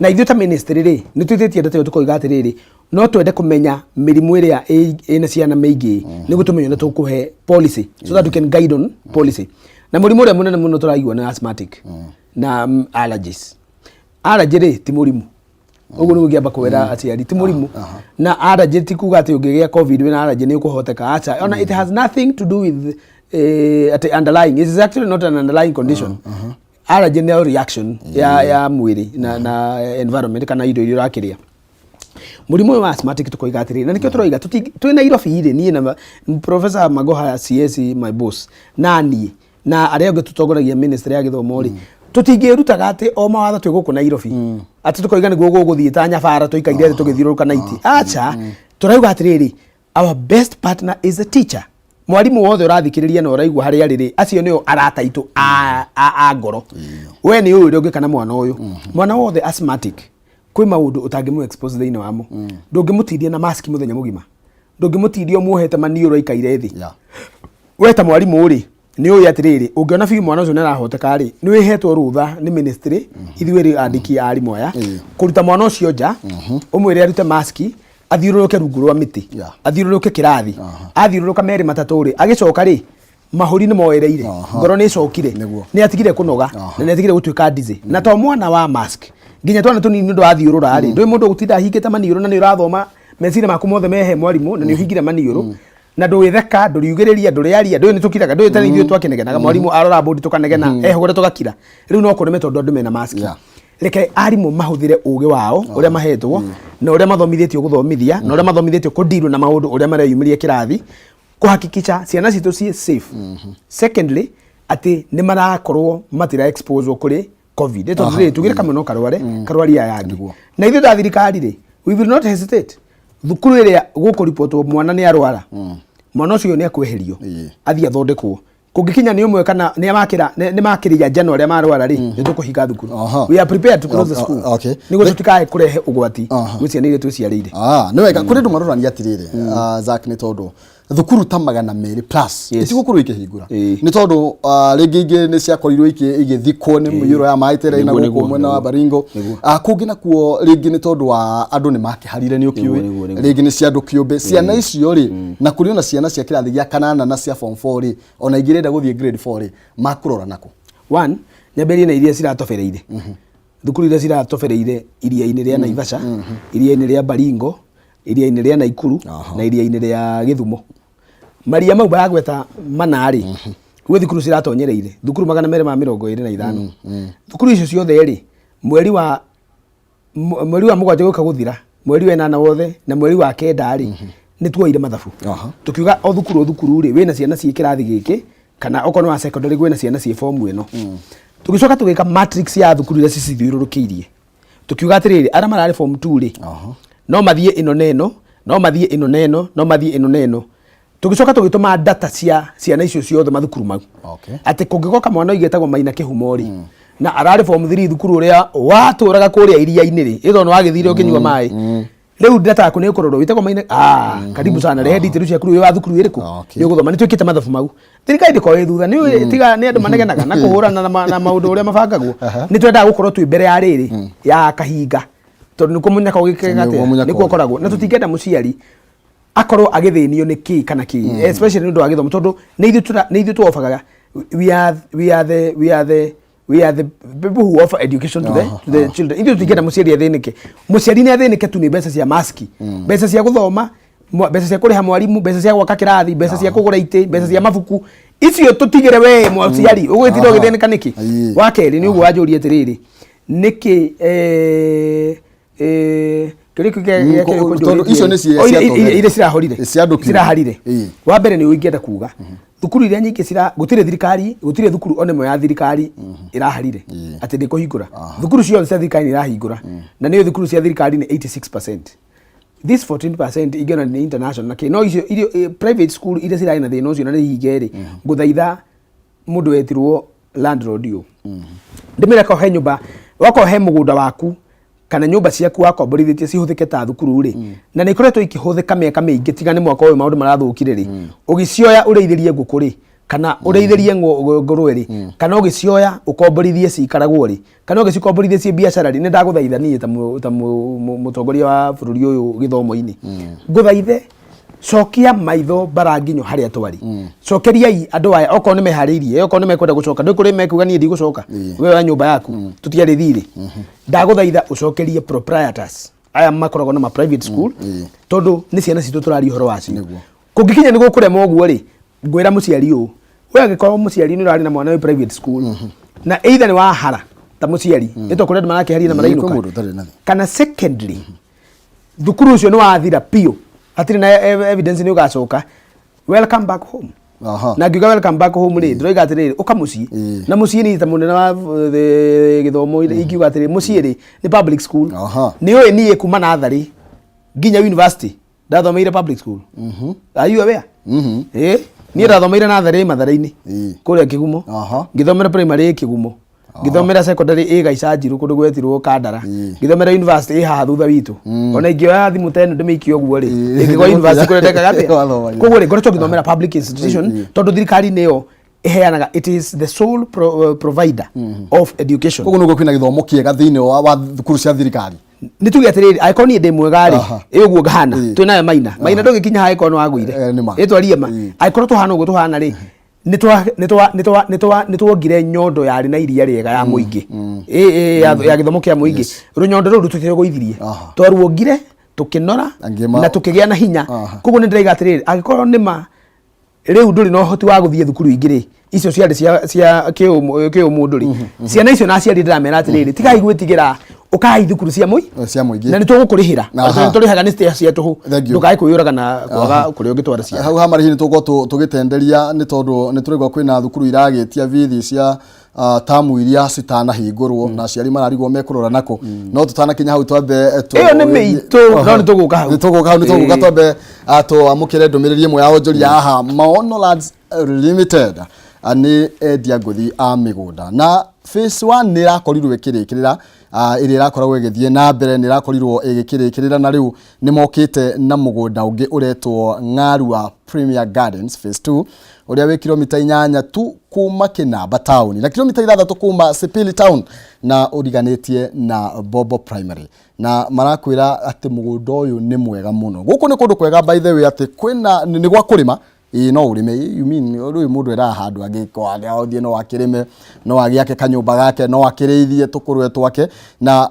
[SPEAKER 3] na ithuĩ ta ministry rĩ, nĩ twĩtĩtie data ĩyo, tũkoiga atĩrĩrĩ, no twende kũmenya mĩrimũ ĩrĩa ĩna ciana mĩingĩ, nĩguo tũmenye ũrĩa tũkũhe policy, so that we can guide on policy. Na mũrimũ ũrĩa mũnene mũno tũraigua nĩ asthmatic na allergies. Allergy rĩ, ti mũrimũ. Ũguo nĩguo ngĩamba kwĩra aciari, ti mũrimũ. Na allergy ti kuga atĩ ũngĩgĩa COVID wĩna allergy nĩ ũkũhoteka. Acha, ona it has nothing to do with atĩ underlying. It is actually not an underlying condition. Allergy nĩ reaction ya mwĩrĩ na environment kana indo iria ũrakĩrĩa. Mũrimũ ũyũ wa asthmatic, tũkoiga atĩrĩrĩ, na nĩkĩo tũroiga twĩ Nairobi rĩ, niĩ na Professor Magoha, CS, my boss, na niĩ na arĩa angĩ tũtongoragia ministry ya gĩthomo rĩ, tũtingĩrutaga atĩ o mawatho twĩ gũkũ Nairobi, atĩ tũkoiga nĩguo gũgũthiĩ ta nyabara tũikaire thĩ tũgĩthiũrũrũka naiti. Acha, tũrauga atĩrĩrĩ, our best partner is a teacher. Mwarimũ wothe ũrathikĩrĩria na ũraigua harĩa arĩ rĩ, acio nĩo arata aitũ a ngoro. We nĩ ũĩ ũrĩa ũngĩka na mwana ũyũ. Mwana wothe asthmatic, kwĩ maũndũ ũtangĩmũ expose thĩinĩ wamo. Ndũngĩmũtindia na mask mũthenya mũgima, ndũngĩmũtindia ũmuohete maniũrũ aikaire thĩ. We ta mwarimũ rĩ, nĩ ũĩ atĩrĩrĩ, ũngĩona biũ mwana ũcio nĩ arahoteka rĩ, nĩ wĩhetwo rũtha nĩ ministry, ithuĩ rĩ andĩki a arimũ aya, kũruta mwana ũcio nja, ũmwĩre arute maski, athiũrũrũke rungu rwa mĩtĩ, athiũrũrũke kĩrathi. Athiũrũrũka merĩ matatũ rĩ, agĩcoka rĩ, Mahũri nĩ moereire. Ngoro nĩ ĩcokire.
[SPEAKER 2] Nĩguo.
[SPEAKER 3] Nĩ atigire kũnoga na nĩ atigire gũtuĩka dizzy. Na to mwana wa mask, nginya twana tũnini nĩ ũndũ wa thiũrũra rĩ, ndũĩ mũndũ ũgũtinda ahingĩte maniũrũ na nĩ ũrathoma, meciria maku mothe mehe mwarimũ na nĩ ũhingire maniũrũ na ndũgĩtheka, ndũriugĩrĩria, ndũrĩaria, ndũĩ nĩ tũkiraga, ndũĩ tene ithuĩ twakĩnegenaga, mwarimũ arora mbũndi tũkanegena, ehũgũra tũgakira. Rĩu no kũreme tondũ andũ mena mask. Reke arimũ mahũthĩre ũgĩ wao ũrĩa mahetwo na ũrĩa mathomithĩtio gũthomithia na ũrĩa mathomithĩtio kũndirwo na maũndũ ũrĩa mareyumĩria kĩrathi kũhakikisha ciana citũ ciĩ safe. Secondly, atĩ nĩ marakorwo matira expose kũrĩ COVID, nĩ tondũ rĩ, tugire kamwe no karware karwaria aya angĩ. Na ithuĩ ta thirikari rĩ, we will not hesitate. Thukuru ĩrĩa gũkũripotwo mwana nĩ arwara, mwana ũcio nĩ akweherio, athiĩ athondekwo. Kũngĩkinya nĩ ũmwe kana nĩ makĩra nĩ makĩria njano arĩa marwara rĩ, nĩ tũkũhinga thukuru. We are prepared to close the school nĩguo tũtikae kũrehe ũgwati gwĩ ciana iria twĩciarĩire.
[SPEAKER 2] Ah, nĩ wega. Kũrĩ andũ marorania atĩrĩrĩ, Zack, nĩ tondũ thukuru ta 200 plus itigũkorwo ikĩhingũra nĩ tondũ rĩngĩ ingĩ nĩ ciakorirwo igĩthikwo nĩ mĩiyũro ya maĩ tera ina gũkũ mwena wa Baringo. Kũngĩ nakuo rĩngĩ nĩ tondũ wa andũ nĩ makĩharire, nĩ ũkĩũĩ, rĩngĩ nĩ cia andũ kĩũmbe ciana icio rĩ, na kũrĩ ona ciana cia kĩrathi gĩa kanana na cia form 4 rĩ, ona ingĩ irenda gũthiĩ grade 4 rĩ, makũrora nako?
[SPEAKER 3] One, nyambĩrĩrie na iria ciratobereire, thukuru iria ciratobereire iria-inĩ rĩa Naivasha, iria-inĩ rĩa Baringo, iria-inĩ rĩa Naikuru na iria-inĩ rĩa Gĩthumo. Maria mau baragweta mana rĩ, gwĩ thukuru ciratonyereire, thukuru 225. Thukuru icio ciothe rĩ, mweri wa mũgwanja gũka gũthira, mweri wa ĩnana wothe na mweri wa kenda rĩ, nĩ tuoire mathabu, tukiuga o thukuru o thukuru rĩ, wĩna ciana ciĩ kĩrathi gĩkĩ, kana okorwo nĩ wa secondary gwĩna ciana ciĩ form ĩno. Tũgĩcoka tũgĩka matrix ya thukuru iria cicithiũrũrũkĩirie, tukiuga atĩrĩrĩ, arĩa mararĩ form 2 rĩ, no mathiĩ ĩno na ĩno, no mathiĩ ĩno na ĩno, no mathiĩ ĩno na ĩno. Tũgĩcoka tũgĩtũma data cia ciana icio ciothe mathukuru mau, atĩ kũngĩgoka mwana ũigĩtagwo Maina Kĩhumo rĩ, na ararĩ form 3 thukuru ũrĩa watũraga kũrĩa iria-inĩ rĩ, ĩtho nĩ wagĩthire ũkĩnyua maĩ, rĩu data yaku nĩ ĩkũrorwo, wĩtagwo Maina, karibu sana, rehe details ciaku, wĩ wa thukuru ĩrĩkũ, nĩ ũgũthoma. Nĩ twĩkĩte mathabu mau. Thirikari ndĩkorwo ĩ thutha, nĩ tiga nĩ andũ manegenaga na kũhũrana na maũndũ ũrĩa mabangagwo. Nĩ twendaga gũkorwo twĩ mbere ya rĩrĩ ya kahinga, tondũ nĩkuo mũnyaka ũgĩkĩga
[SPEAKER 2] Nĩguo
[SPEAKER 3] atĩa,
[SPEAKER 2] mũnyaka
[SPEAKER 3] nĩkuo ũkoragwo, na tũtingĩenda mũciari akorwo agĩthĩnio nĩ kĩ kana kĩ, especially nĩ ũndũ wa gĩthomo, tondũ nĩ ithuĩ tuofagaga, we are the people who offer education to the children. Ithuĩ tũtingĩenda mũciari athĩnĩke. Mũciari nĩ athĩnĩke tu nĩ mbeca cia maski, mbeca cia gũthoma, mbeca cia kũrĩha mwarimũ, mbeca cia gwaka kĩrathi, mbeca cia kũgũra itĩ, mbeca cia mabuku, icio tũtigĩre we mũciari ũgũgĩtinda ũgĩthĩnĩka nĩkĩ? Wa kerĩ nĩ ũguo wanjũria atĩrĩrĩ, nĩkĩ kĩrĩa kĩu gĩa kerĩ
[SPEAKER 2] Tondũ icio nĩ
[SPEAKER 3] Oh, iria cirahorire,
[SPEAKER 2] Cia andũ kĩũmbe.
[SPEAKER 3] Ciraharire. Wa mbere nĩ ingĩenda kuga thukuru iria nyingĩ cira, gũtirĩ thirikari, gũtirĩ thukuru ona ĩmwe ya thirikari ĩraharire atĩ ndĩkũhingũra. Thukuru ciothe cia thirikari nĩ irahingũra, na nĩyo thukuru cia thirikari nĩ 86%. This 14% ingĩona nĩ international na kĩ, no icio irio private school iria cirarĩ na thĩna ũcio na nĩ hinge rĩ, ngũthaitha mũndũ wetirwo landlord ũyũ, ndĩmĩre ko he nyũmba wakorwo he mũgũnda waku kana nyũmba ciaku wakomborithĩtie cihũthĩke ta thukuru rĩ, na nĩ ikoretwo ikĩhũthĩka mĩaka mĩingĩ, tiga nĩ mwaka ũyũ maũndũ marathũkire rĩ, ũgĩcioya ũrĩithĩrie ngũkũ rĩ, kana ũrĩithĩrie ngũrwe rĩ, kana ũgĩcioya ũkomborithie cikaragwo rĩ, kana ũgĩcikomborithie ciĩ biacara rĩ, nĩ ndagũthaitha niĩ ta mũtongoria wa bũrũri ũyũ gĩthomo-inĩ, ngũthaithe cokia maitho mbara nginyo harĩa twari. Cokeriai andũ aya okorwo nĩ meharĩirie, okorwo nĩ mekwenda gũcoka. Ndũ kũrĩ mekuga niĩ ndigũcoka, we wa nyũmba yaku tũtiarĩ thirĩ. Ndagũthaitha ũcokerie proprietors aya makoragwo na ma private school, tondũ nĩ ciana citũ tũraria ũhoro wacio. Kũngĩkinya nĩ gũkũrema ũguo rĩ, ngwĩra mũciari ũũ, we angĩkorwo mũciari nĩ ũrarĩ na mwana wĩ private school na either nĩ wahara ta mũciari, nĩ tondũ kũrĩ andũ marakĩharia na
[SPEAKER 2] Kwĩ
[SPEAKER 3] marainũka,
[SPEAKER 2] mũndũ ũtarĩ na thĩ.
[SPEAKER 3] Kana secondly, thukuru ũcio nĩ wathira biũ, hatirĩ na evidence nĩ ũgacoka, welcome back home. Na ngiuga welcome back home rĩ, ndĩroiga atĩrĩrĩ, ũka mũciĩ. Na mũciĩ nĩ ta mũnene wa gĩthomo, ingiuga atĩrĩ, mũciĩ rĩ, nĩ public school. Nĩ ũĩ niĩ kuma natharĩ nginya university ndathomeire public school. Are you aware? Niĩ ndathomeire natharĩ Mathare-inĩ, kũrĩa Kĩgumo. Ngĩthomera primary ĩ Kĩgumo, ngĩthomera secondary ĩ Gaicanjiru, kũndũ gwetirwo Kandara. Ngĩthomera university ĩ haha thutha witũ. Ona ingĩoya thimũ ta ĩno ndĩmĩikie ũguo rĩ, ĩngĩgwa university kũrĩa ndekaga atĩa?
[SPEAKER 2] Wathomagĩra.
[SPEAKER 3] Koguo rĩ, ngoretwo ngĩthomera public institution, tondũ thirikari nĩyo ĩheanaga, it is the sole provider of education.
[SPEAKER 2] Koguo nĩguo kwĩna gĩthomo kĩega thĩinĩ wa thukuru cia thirikari.
[SPEAKER 3] Nĩ tuge atĩrĩrĩ, angĩkorwo niĩ ndĩ mwega rĩ, ĩ ũguo ngahana, twĩ nayo Maina. Maina ndũgĩkinya haha angĩkorwo nĩ wagũire.
[SPEAKER 2] Nĩ ma.
[SPEAKER 3] Ĩtwarie ma. Angĩkorwo tũhana ũguo tũhana rĩ, Nĩ tuongire nyondo yarĩ na iria rĩega ya mũingĩ. Ĩ, ya gĩthomo kĩa mũingĩ, rũnyondo rũu rũtũtirĩgũithirie. Twaruongire tũkĩnora
[SPEAKER 2] Angĩ
[SPEAKER 3] na tũkĩgĩa na hinya. Koguo nĩ ndĩraiga atĩrĩrĩ, angĩkorwo nĩ ma rĩu ndũrĩ na ũhoti wa gũthiĩ thukuru ingĩ rĩ, icio ciarĩ cia kĩũmũndũ rĩ, ciana icio na aciari ndĩramera atĩrĩrĩ, tigai gwĩtigĩra, ũkai thukuru cia mũi
[SPEAKER 2] cia mũingĩ
[SPEAKER 3] na nĩ tũgũkũrĩhĩra.
[SPEAKER 2] Aha.
[SPEAKER 3] Tũrĩhaga nĩ cia tũhũ.
[SPEAKER 2] Thank you.
[SPEAKER 3] Ndũkae kwĩyũraga na kwaga kũrĩa ũngĩtwara ciana.
[SPEAKER 2] Hau ha marĩhi nĩ tũgũkorwo tũgĩtenderia nĩ tondũ nĩ tũraigua kwĩna thukuru iragĩtia bithi cia tamu iria citanahingũrwo na aciari mararigwo mekũrora nako, no tũtanakinya hau twambe
[SPEAKER 3] Ĩyo nĩ mĩitũ, no nĩ tũgũka hau.
[SPEAKER 2] Nĩ tũgũka hau, nĩ tũgũka. Twambe twamũkĩre ndũmĩrĩri ĩmwe ya onjoria haha. Maono Lands Limited nĩ endia ngũthi a mĩgũnda na phase 1 nĩ ĩrakorirwo ĩkĩrĩkĩrĩra, ĩrĩa ĩrakoragwo ĩgĩthiĩ na mbere nĩ ĩrakorirwo ĩgĩkĩrĩkĩrĩra, na rĩu nĩ mokĩte na mũgũnda ũngĩ ũretwo Ng'arua Premier Gardens Phase 2, ũrĩa wĩ kilomita 8 tu kuma Kĩnamba town na kilomita 6 kuma Sipili town na ũriganĩtie na Bobo Primary, na marakwĩra atĩ mũgũnda ũyũ nĩ mwega mũno. Gũkũ nĩ kũndũ kwega, by the way, atĩ kwĩna nĩ gwa kũrĩma. Ĩĩ, no ũrĩme. You mean rĩu mũndũ eraga handũ angĩkorwo athiĩ no akĩrĩme, no agĩake kanyũmba gake, no akĩrĩithie tũkũrwe twake, na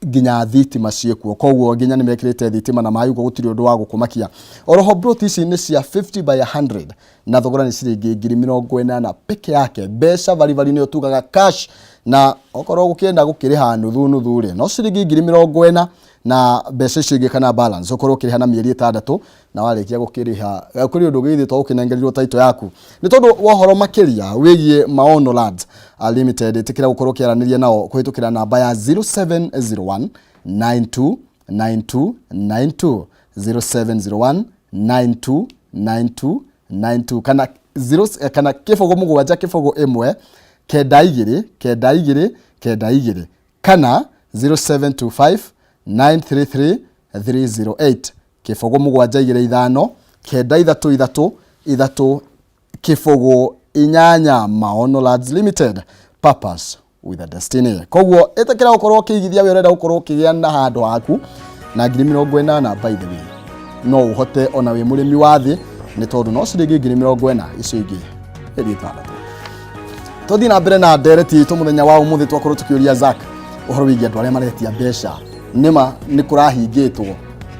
[SPEAKER 2] nginya thitima ciĩkuo. Koguo nginya nĩ mekĩrĩte thitima na maĩ, ũguo gũtirĩ ũndũ wa gũkũmakia. Oroho plot ici nĩ cia 50 by 100 na thogora nĩ ciringi 80,000 peke yake, mbeca baribari nĩyo tugaga cash, na okorwo gũkĩenda gũkĩrĩha nuthu nuthu rĩ, no ciringi 40,000 na mbeca icio ingĩ kana balance ũkorwo ũkĩrĩha na mĩeri 6, na warĩkia gũkĩrĩha kũrĩ ũndũ ũgĩthĩ ũkĩnengerirwo title yaku. Nĩ tondũ wa ũhoro makĩria wĩgiĩ Maono Lands Limited, ĩtĩkĩra gũkorwo ũkĩaranĩria nao kũhĩtũkĩra namba ya 0701 92 92 92, 0701 92 92 92, kana 0 kana 0 7 0 1 9 2 9 2 9 2, kana 0725 933 308, 0 7 2 5 9 3 3 3 0 8. Maono Lands Limited, purpose with a destiny. Koguo ĩtĩkĩra gũkorwo ũkĩigithia wĩ ũrenda gũkorwo ũkĩgĩa na handũ haku na 80,000. By the way, no ũhote ona wĩ mũrĩmi wa thĩ, nĩ tondũ no ciringi 40,000, icio ingĩ ĩri 6. Tũthiĩ na mbere na ndereti itũ mũthenya wa ũmũthĩ. Twakorwo tũkĩũria Zack ũhoro wĩgiĩ andũ arĩa maretia mbeca. Nĩma nĩ kũrahingĩtwo,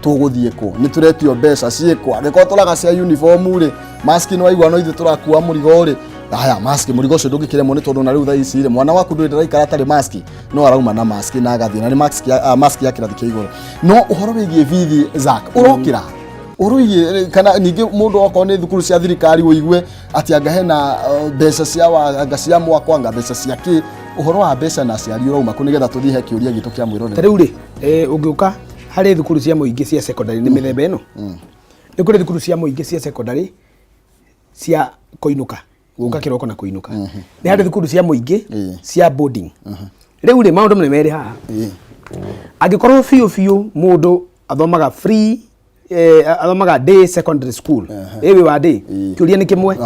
[SPEAKER 2] tũgũthiĩ kũ? Nĩ tũretio mbeca ciĩkũ? Angĩkorwo tũraga cia uniform rĩ, mask nĩ waigua no ithuĩ tũrakua mũrigo rĩ, haya mask, mũrigo ũcio ndũngĩkĩremwo, nĩ tondũ na rĩu thaa ici rĩ, mwana waku ndũrĩ ndaraikara atarĩ mask, no arauma na mask na agathiĩ na nĩ mask ya, mask ya kĩrathi kĩa igũrũ. No ũhoro wĩgiĩ bithi, Zack, ũrokĩra ũhoro wĩgiĩ kana ningĩ mũndũ okorwo nĩ thukuru cia thirikari ũigue atĩ anga hena mbeca cia wa, anga cia mwako, anga mbeca cia kĩ, ũhoro wa mbeca na aciari ũrauma kũ, nĩgetha tũthiĩ he kĩũria gitũ kĩa mwĩroreri?
[SPEAKER 3] Ta rĩu rĩ, ũngĩũka harĩ thukuru cia mũingĩ cia secondary nĩ mĩthemba ĩno. Nĩ kũrĩ thukuru cia mũingĩ cia secondary cia kũinũka, gũka kĩroko na kũinũka. Nĩ harĩ thukuru cia mũingĩ cia boarding. Rĩu rĩ, maũndũ nĩ merĩ haha. Angĩkorwo biũ biũ mũndũ athomaga free, athomaga day secondary school, ĩ wĩ wa day, kĩũria nĩ kĩmwe,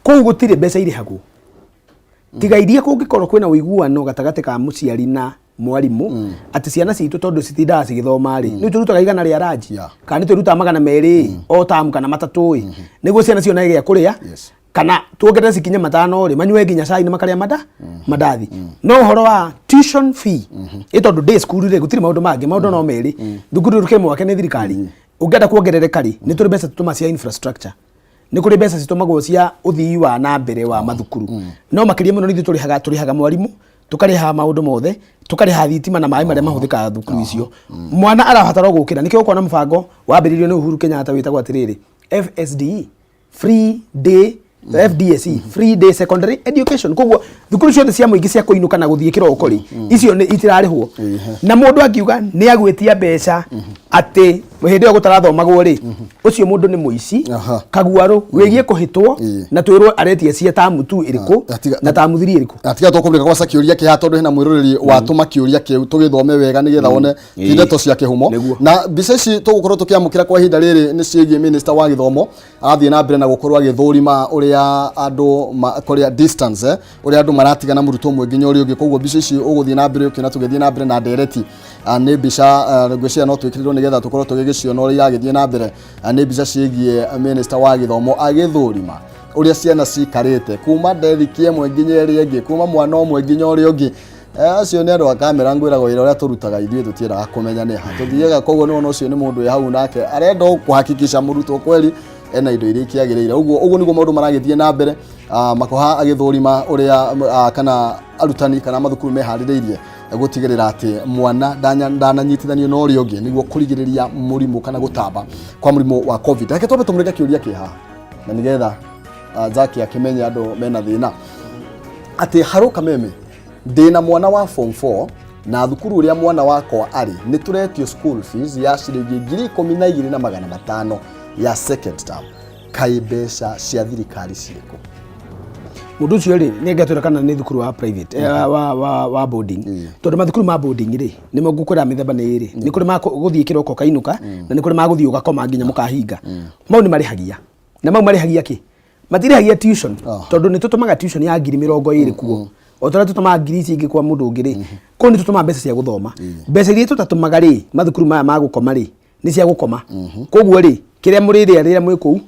[SPEAKER 3] kũu gũtirĩ mbeca irĩhagwo tiga iria kũngĩkorwo kwĩna ũiguano gatagatĩ ka mũciari na mwarimũ, atĩ ciana citũ tondũ citindaga cigĩthoma rĩ, nĩ tũrutaga 100 rĩa ranji kana nĩ twĩrutaga 200 o tamu kana 3 ĩ, nĩguo ciana cione gĩa kũrĩa, kana tuongerere cikinye 5 rĩ, manyue nginya cai na makarĩa mandathi. No ũhoro wa tuition fee ĩ, tondũ day school rĩ, gũtirĩ maũndũ mangĩ, maũndũ no merĩ, thukuru rũkĩ mwake nĩ thirikari. Ũngĩenda kuongerereka rĩ, nĩ tũrĩ mbeca tũtũma cia infrastructure, nĩ kũrĩ mbeca citũmagwo cia ũthii wa na mbere wa mathukuru, no makĩria mũno nĩ ithuĩ tũrĩhaga mwarimũ, tũkarĩha maũndũ mothe, tũkarĩha thitima na maĩ marĩa mahũthĩkaga thukuru icio. Mwana arabatara gũkĩra, nĩkĩo ũkona mũbango wambĩrĩirio nĩ Uhuru Kenyatta wĩtagwo atĩrĩrĩ FSDE, free day FDSE, free day secondary education. Koguo thukuru ciothe cia mũingĩ cia kũinũka na gũthiĩ kĩroko rĩ, icio nĩ itirarĩhwo, na mũndũ angiuga nĩ agwĩtia mbeca atĩ hĩndĩ ĩyo gũtarathomagwo rĩ, ũcio mũndũ nĩ mũici. Kaguarũ wĩgiĩ kũhĩtwo na twĩrwo aretia cia tamu tu ĩrĩkũ na tamu 3 ĩrĩkũ.
[SPEAKER 2] Atiga tũkũmũrĩka gwaca kĩũria kĩha, tondũ hena mwĩroreri watũma kĩũria kĩu, tũgĩthome wega nĩgetha wone ti ndeto cia kĩhumo. Na mbica ici tũgũkorwo tũkĩamũkĩra kwa ihinda rĩrĩ nĩ ciĩgiĩ minister wa gĩthomo athiĩ na mbere na gũkorwo agĩthũrima ũrĩa andũ kũrĩa distance, ũrĩa andũ maratigana mũrutwo ũmwe nginya ũrĩa ũngĩ. Koguo mbica ici ũgũthiĩ na mbere ũkĩona tũgĩthiĩ na mbere na ndereti. Nĩ mbica, ngwĩciria no twĩkĩrĩrwo nĩgetha tũkorwo tũgĩgĩciona ũrĩa iragĩthiĩ na mbere. Nĩ mbica ciĩgiĩ minister wa gĩthomo agĩthũrima Ũrĩa ciana cikarĩte kuma ndethiki ĩmwe nginya ĩrĩa ĩngĩ, kuma mwana ũmwe nginya ũrĩa ũngĩ. Acio nĩ andũ a kamera, ngwĩraga wĩra ũrĩa tũrutaga ithuĩ tũtiendaga kũmenya nĩ ha tũthiaga. Koguo nĩ wona ũcio nĩ mũndũ wĩ hau nake arenda kũhakikisha mũrutwo kweli ena indo iria ikĩagĩrĩire. Ũguo nĩguo maũndũ maragĩthiĩ na mbere. Makoha agĩthũrima ũrĩa kana arutani kana mathukuru meharĩrĩirie gũtigĩrĩra atĩ mwana ndananyitithanio na ũrĩa ũngĩ nĩguo kũrigĩrĩria mũrimũ kana gũtamba kwa mũrimũ wa COVID. Reke twambe tũmũrĩke kĩũria kĩ haha na nĩgetha Zaki akĩmenye andũ mena thĩna atĩ harũ Kameme, ndĩna mwana wa form 4 na thukuru ũrĩa mwana wakwa arĩ nĩ tũretio school fees ya ciringi 12,500 ya second term. Kaĩ mbeca cia thirikari ciĩkũ?
[SPEAKER 3] Mũndũ ũcio rĩ, nĩ ngatwĩra kana nĩ thukuru wa private, wa boarding, tondũ mathukuru ma boarding rĩ, nĩmo ngũkwĩra mĩthemba nĩ ĩrĩ. Nĩ kũrĩ ma gũthiĩ kĩroko ũkainũka, na nĩ kũrĩ ma gũthiĩ ũgakoma nginya mũkahinga. Mau nĩ marĩhagia, na mau marĩhagia kĩ? Matirĩhagia tuition, tondũ nĩ tũtũmaga tuition ya 20,000 kuo o ta ũrĩa tũtũmaga ngiri ici ingĩ kwa mũndũ ũngĩ rĩ. Kũu nĩ tũtũmaga mbeca cia gũthoma. Mbeca iria tũtatũmaga rĩ, mathukuru maya ma gũkoma rĩ, nĩ cia gũkoma. Koguo rĩ, kĩrĩa mũrĩrĩa rĩrĩa mwĩ kũu,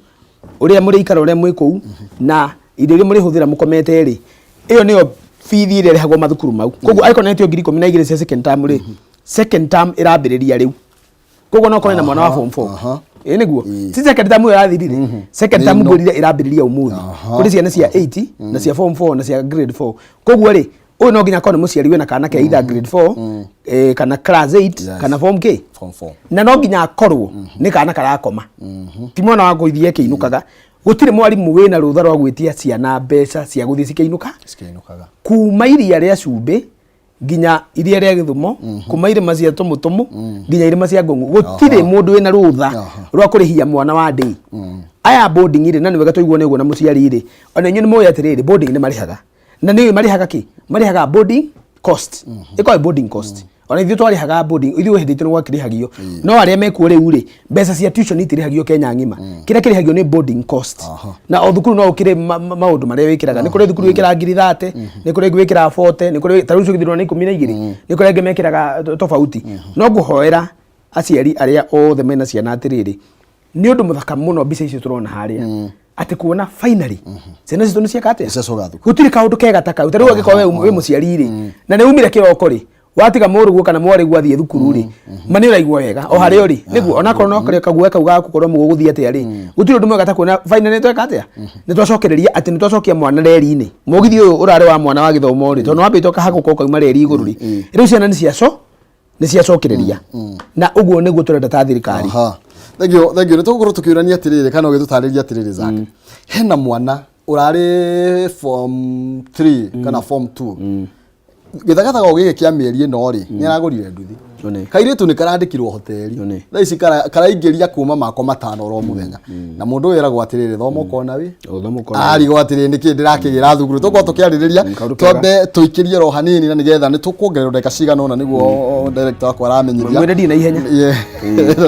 [SPEAKER 3] ũrĩa mũrĩikara ũrĩa mwĩ kũu, na indo iria mũrĩhũthĩra mũkomete rĩ, ĩyo nĩyo bithi ĩrĩa ĩrĩhagwo mathukuru mau. Koguo angĩkorwo nĩ 12,000 cia second term rĩ, second term ĩrambĩrĩria rĩu. Koguo no korwo na mwana wa form 4. Ĩ nĩguo si second term ĩyo yathirire? Second term
[SPEAKER 2] Ĩno.
[SPEAKER 3] Ngwĩrire ĩrambĩrĩria ũmũthĩ kũrĩ ciana cia 8 na cia form 4 na cia grade 4. Koguo rĩ, ũyũ no nginya akorwo nĩ mũciari wĩna kana ke either grade 4, kana class 8, kana form K.
[SPEAKER 2] Form 4.
[SPEAKER 3] Na no nginya akorwo nĩ kana karakoma, ti mwana wa gũthiĩ akĩinũkaga. Gũtirĩ mwarimũ wĩna rũtha rwa gwĩtia ciana mbeca cia gũthiĩ cikĩinũka.
[SPEAKER 2] Cikĩinũkaga.
[SPEAKER 3] Kuma iria rĩa cumbĩ nginya iria rĩa Gĩthumo, kuma irĩma cia Tũmũtũmũ nginya irĩma cia Ngũng'u, gũtirĩ mũndũ wĩna rũtha rwa kũrĩhia mwana wa ndĩ. Aya boarding rĩ, na nĩ wega tũiguo nĩ ũguo na mũciari rĩ, ona inyuĩ nĩ mũĩ atĩrĩrĩ, boarding nĩ marĩhaga, na nĩ marĩhaga kĩ? Marĩhaga boarding cost, ĩkoragwo boarding cost. Ona ithuĩ twarĩhaga boarding, ithuĩ hĩndĩ itũ nĩ gwakĩrĩhagio, no arĩa mekuo rĩu rĩ, mbeca cia tuition itirĩhagio Kenya ng'ima. Kĩrĩa kĩrĩhagio nĩ boarding cost. Na o thukuru no ũkĩrĩ maũndũ marĩa wĩkĩraga. Nĩ kũrĩ thukuru wĩkĩraga 30,000, nĩ kũrĩ ĩngĩ wĩkĩraga 40, nĩ kũrĩ ta rĩu ũcio nĩ 12, nĩ kũrĩ angĩ mekĩraga tofauti. No ngũhoera aciari arĩa othe mena ciana atĩrĩrĩ, nĩ ũndũ mũthaka mũno mbica icio tũrona harĩa, atĩ kuona finally ciana citũ nĩ cieka atĩa?
[SPEAKER 2] Nĩciacoka thukuru.
[SPEAKER 3] Gũtirĩ kaũndũ kega ta kau. Ta rĩu angĩkorwo we wĩ mũciari rĩ, na nĩ umire kĩroko rĩ, watiga mũrũguo kana mwarĩguo athiĩ thukuru rĩ, ma nĩ ũraigua wega o harĩa ũrĩ, nĩguo onakorwo no karĩa kaguoya kau ga gũkorwo mũgũgũthiĩ atĩa rĩ, gũtirĩ ũndũ mwega ta kuona finally nĩ tweka atĩa, nĩ twacokereria atĩ nĩ twacokia mwana reri-inĩ. Mũgithi ũyũ ũrarĩ wa mwana wa gĩthomo rĩ, tondũ wambĩte ũkahagũka ũkauma reri igũrũ rĩ, rĩu ciana nĩ ciacokereria, na ũguo nĩguo tũrenda ta thirikari.
[SPEAKER 2] Aha. Thank you, thank you. Nĩ tũgũkorwo tũkĩũrania atĩrĩrĩ kana ũgĩtũtarĩria atĩrĩrĩ, Zack. Hena mwana ũrarĩ form 3 kana form 2 gĩthagathaga o gĩkĩ kĩa mĩeri ĩno rĩ, nĩ aragũrire nduthi.
[SPEAKER 3] One.
[SPEAKER 2] Kairĩtu nĩ karandĩkirwo hoteli.
[SPEAKER 3] One.
[SPEAKER 2] Thaa ici karaingĩria kuma mako 5 oro mũthenya, na mũndũ ũyũ eragwo atĩrĩrĩ, thoma ũkona wĩ.
[SPEAKER 3] Thoma ũkona wĩ.
[SPEAKER 2] Arigwo atĩrĩrĩ, nĩkĩ ndĩrakĩgĩra thukuru? Tũkorwo tũkĩarĩrĩria.
[SPEAKER 3] Kaũndũ kega.
[SPEAKER 2] Twambe tũikĩrie ro hanini na nĩgetha nĩ tũkuongererwo ndagĩka cigana ũna nĩguo director wakwa aramenyithia.
[SPEAKER 3] Mwĩre ndirĩ na ihenya.
[SPEAKER 2] Yeah.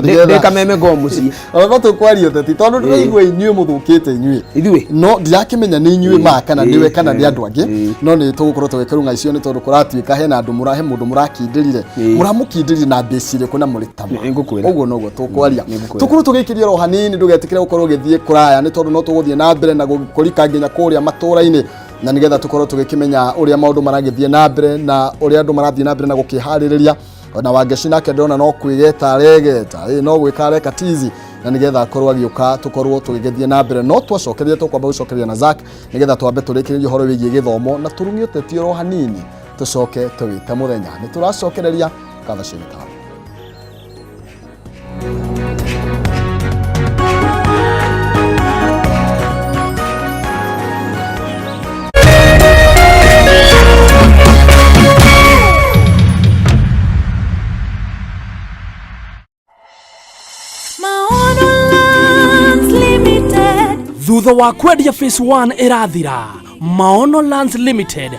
[SPEAKER 3] Ndĩ Kameme ngo mũciĩ.
[SPEAKER 2] Ona no tũkwaria ũteti tondũ ndĩraigua inyuĩ mũthũkĩte inyuĩ.
[SPEAKER 3] Ithuĩ?
[SPEAKER 2] No ndirakĩmenya nĩ inyuĩ ma kana nĩwe kana nĩ andũ angĩ, no nĩ tũgũkorwo tũgĩkĩrũng'a icio nĩ tondũ kũratuĩka hena andũ he mũndũ mũrakindĩrire, mũramũkindĩrire na mbĩci irĩkũ na mũrĩ tama.
[SPEAKER 3] Nĩ ngũkwĩra.
[SPEAKER 2] Ũguo noguo tũkwaria.
[SPEAKER 3] Nĩ ngũkwĩra.
[SPEAKER 2] Tũkorwo tũgĩikĩria oro hanini, ndũgetĩkĩre gũkorwo ũgĩthiĩ kũraya nĩ tondũ no tũgũthiĩ na mbere na kũrika nginya kũrĩa matũra-inĩ na nĩgetha tũkorwo tũgĩkĩmenya ũrĩa maũndũ maragĩthiĩ na mbere na ũrĩa andũ marathiĩ na mbere na gũkĩharĩrĩria. Ona Wangeci nake ndĩrona no kwĩgeta aregeta, ĩ no gwĩka areka tizi na nĩgetha akorwo agĩũka tũkorwo tũgĩgĩthiĩ na mbere. No twacokeria tũkwamba gũcokeria na Zack nĩgetha twambe tũrĩkĩrĩrie ũhoro wĩgiĩ gĩthomo na tũrung'e ũteti oro hanini, tũcoke tũwĩte mũthenya. Nĩ tũracokereria ngatho cia gĩtaro.
[SPEAKER 5] Maono Lands Limited.
[SPEAKER 6] Thutha wa kwendia phase 1 ĩrathira, Maono Lands Limited.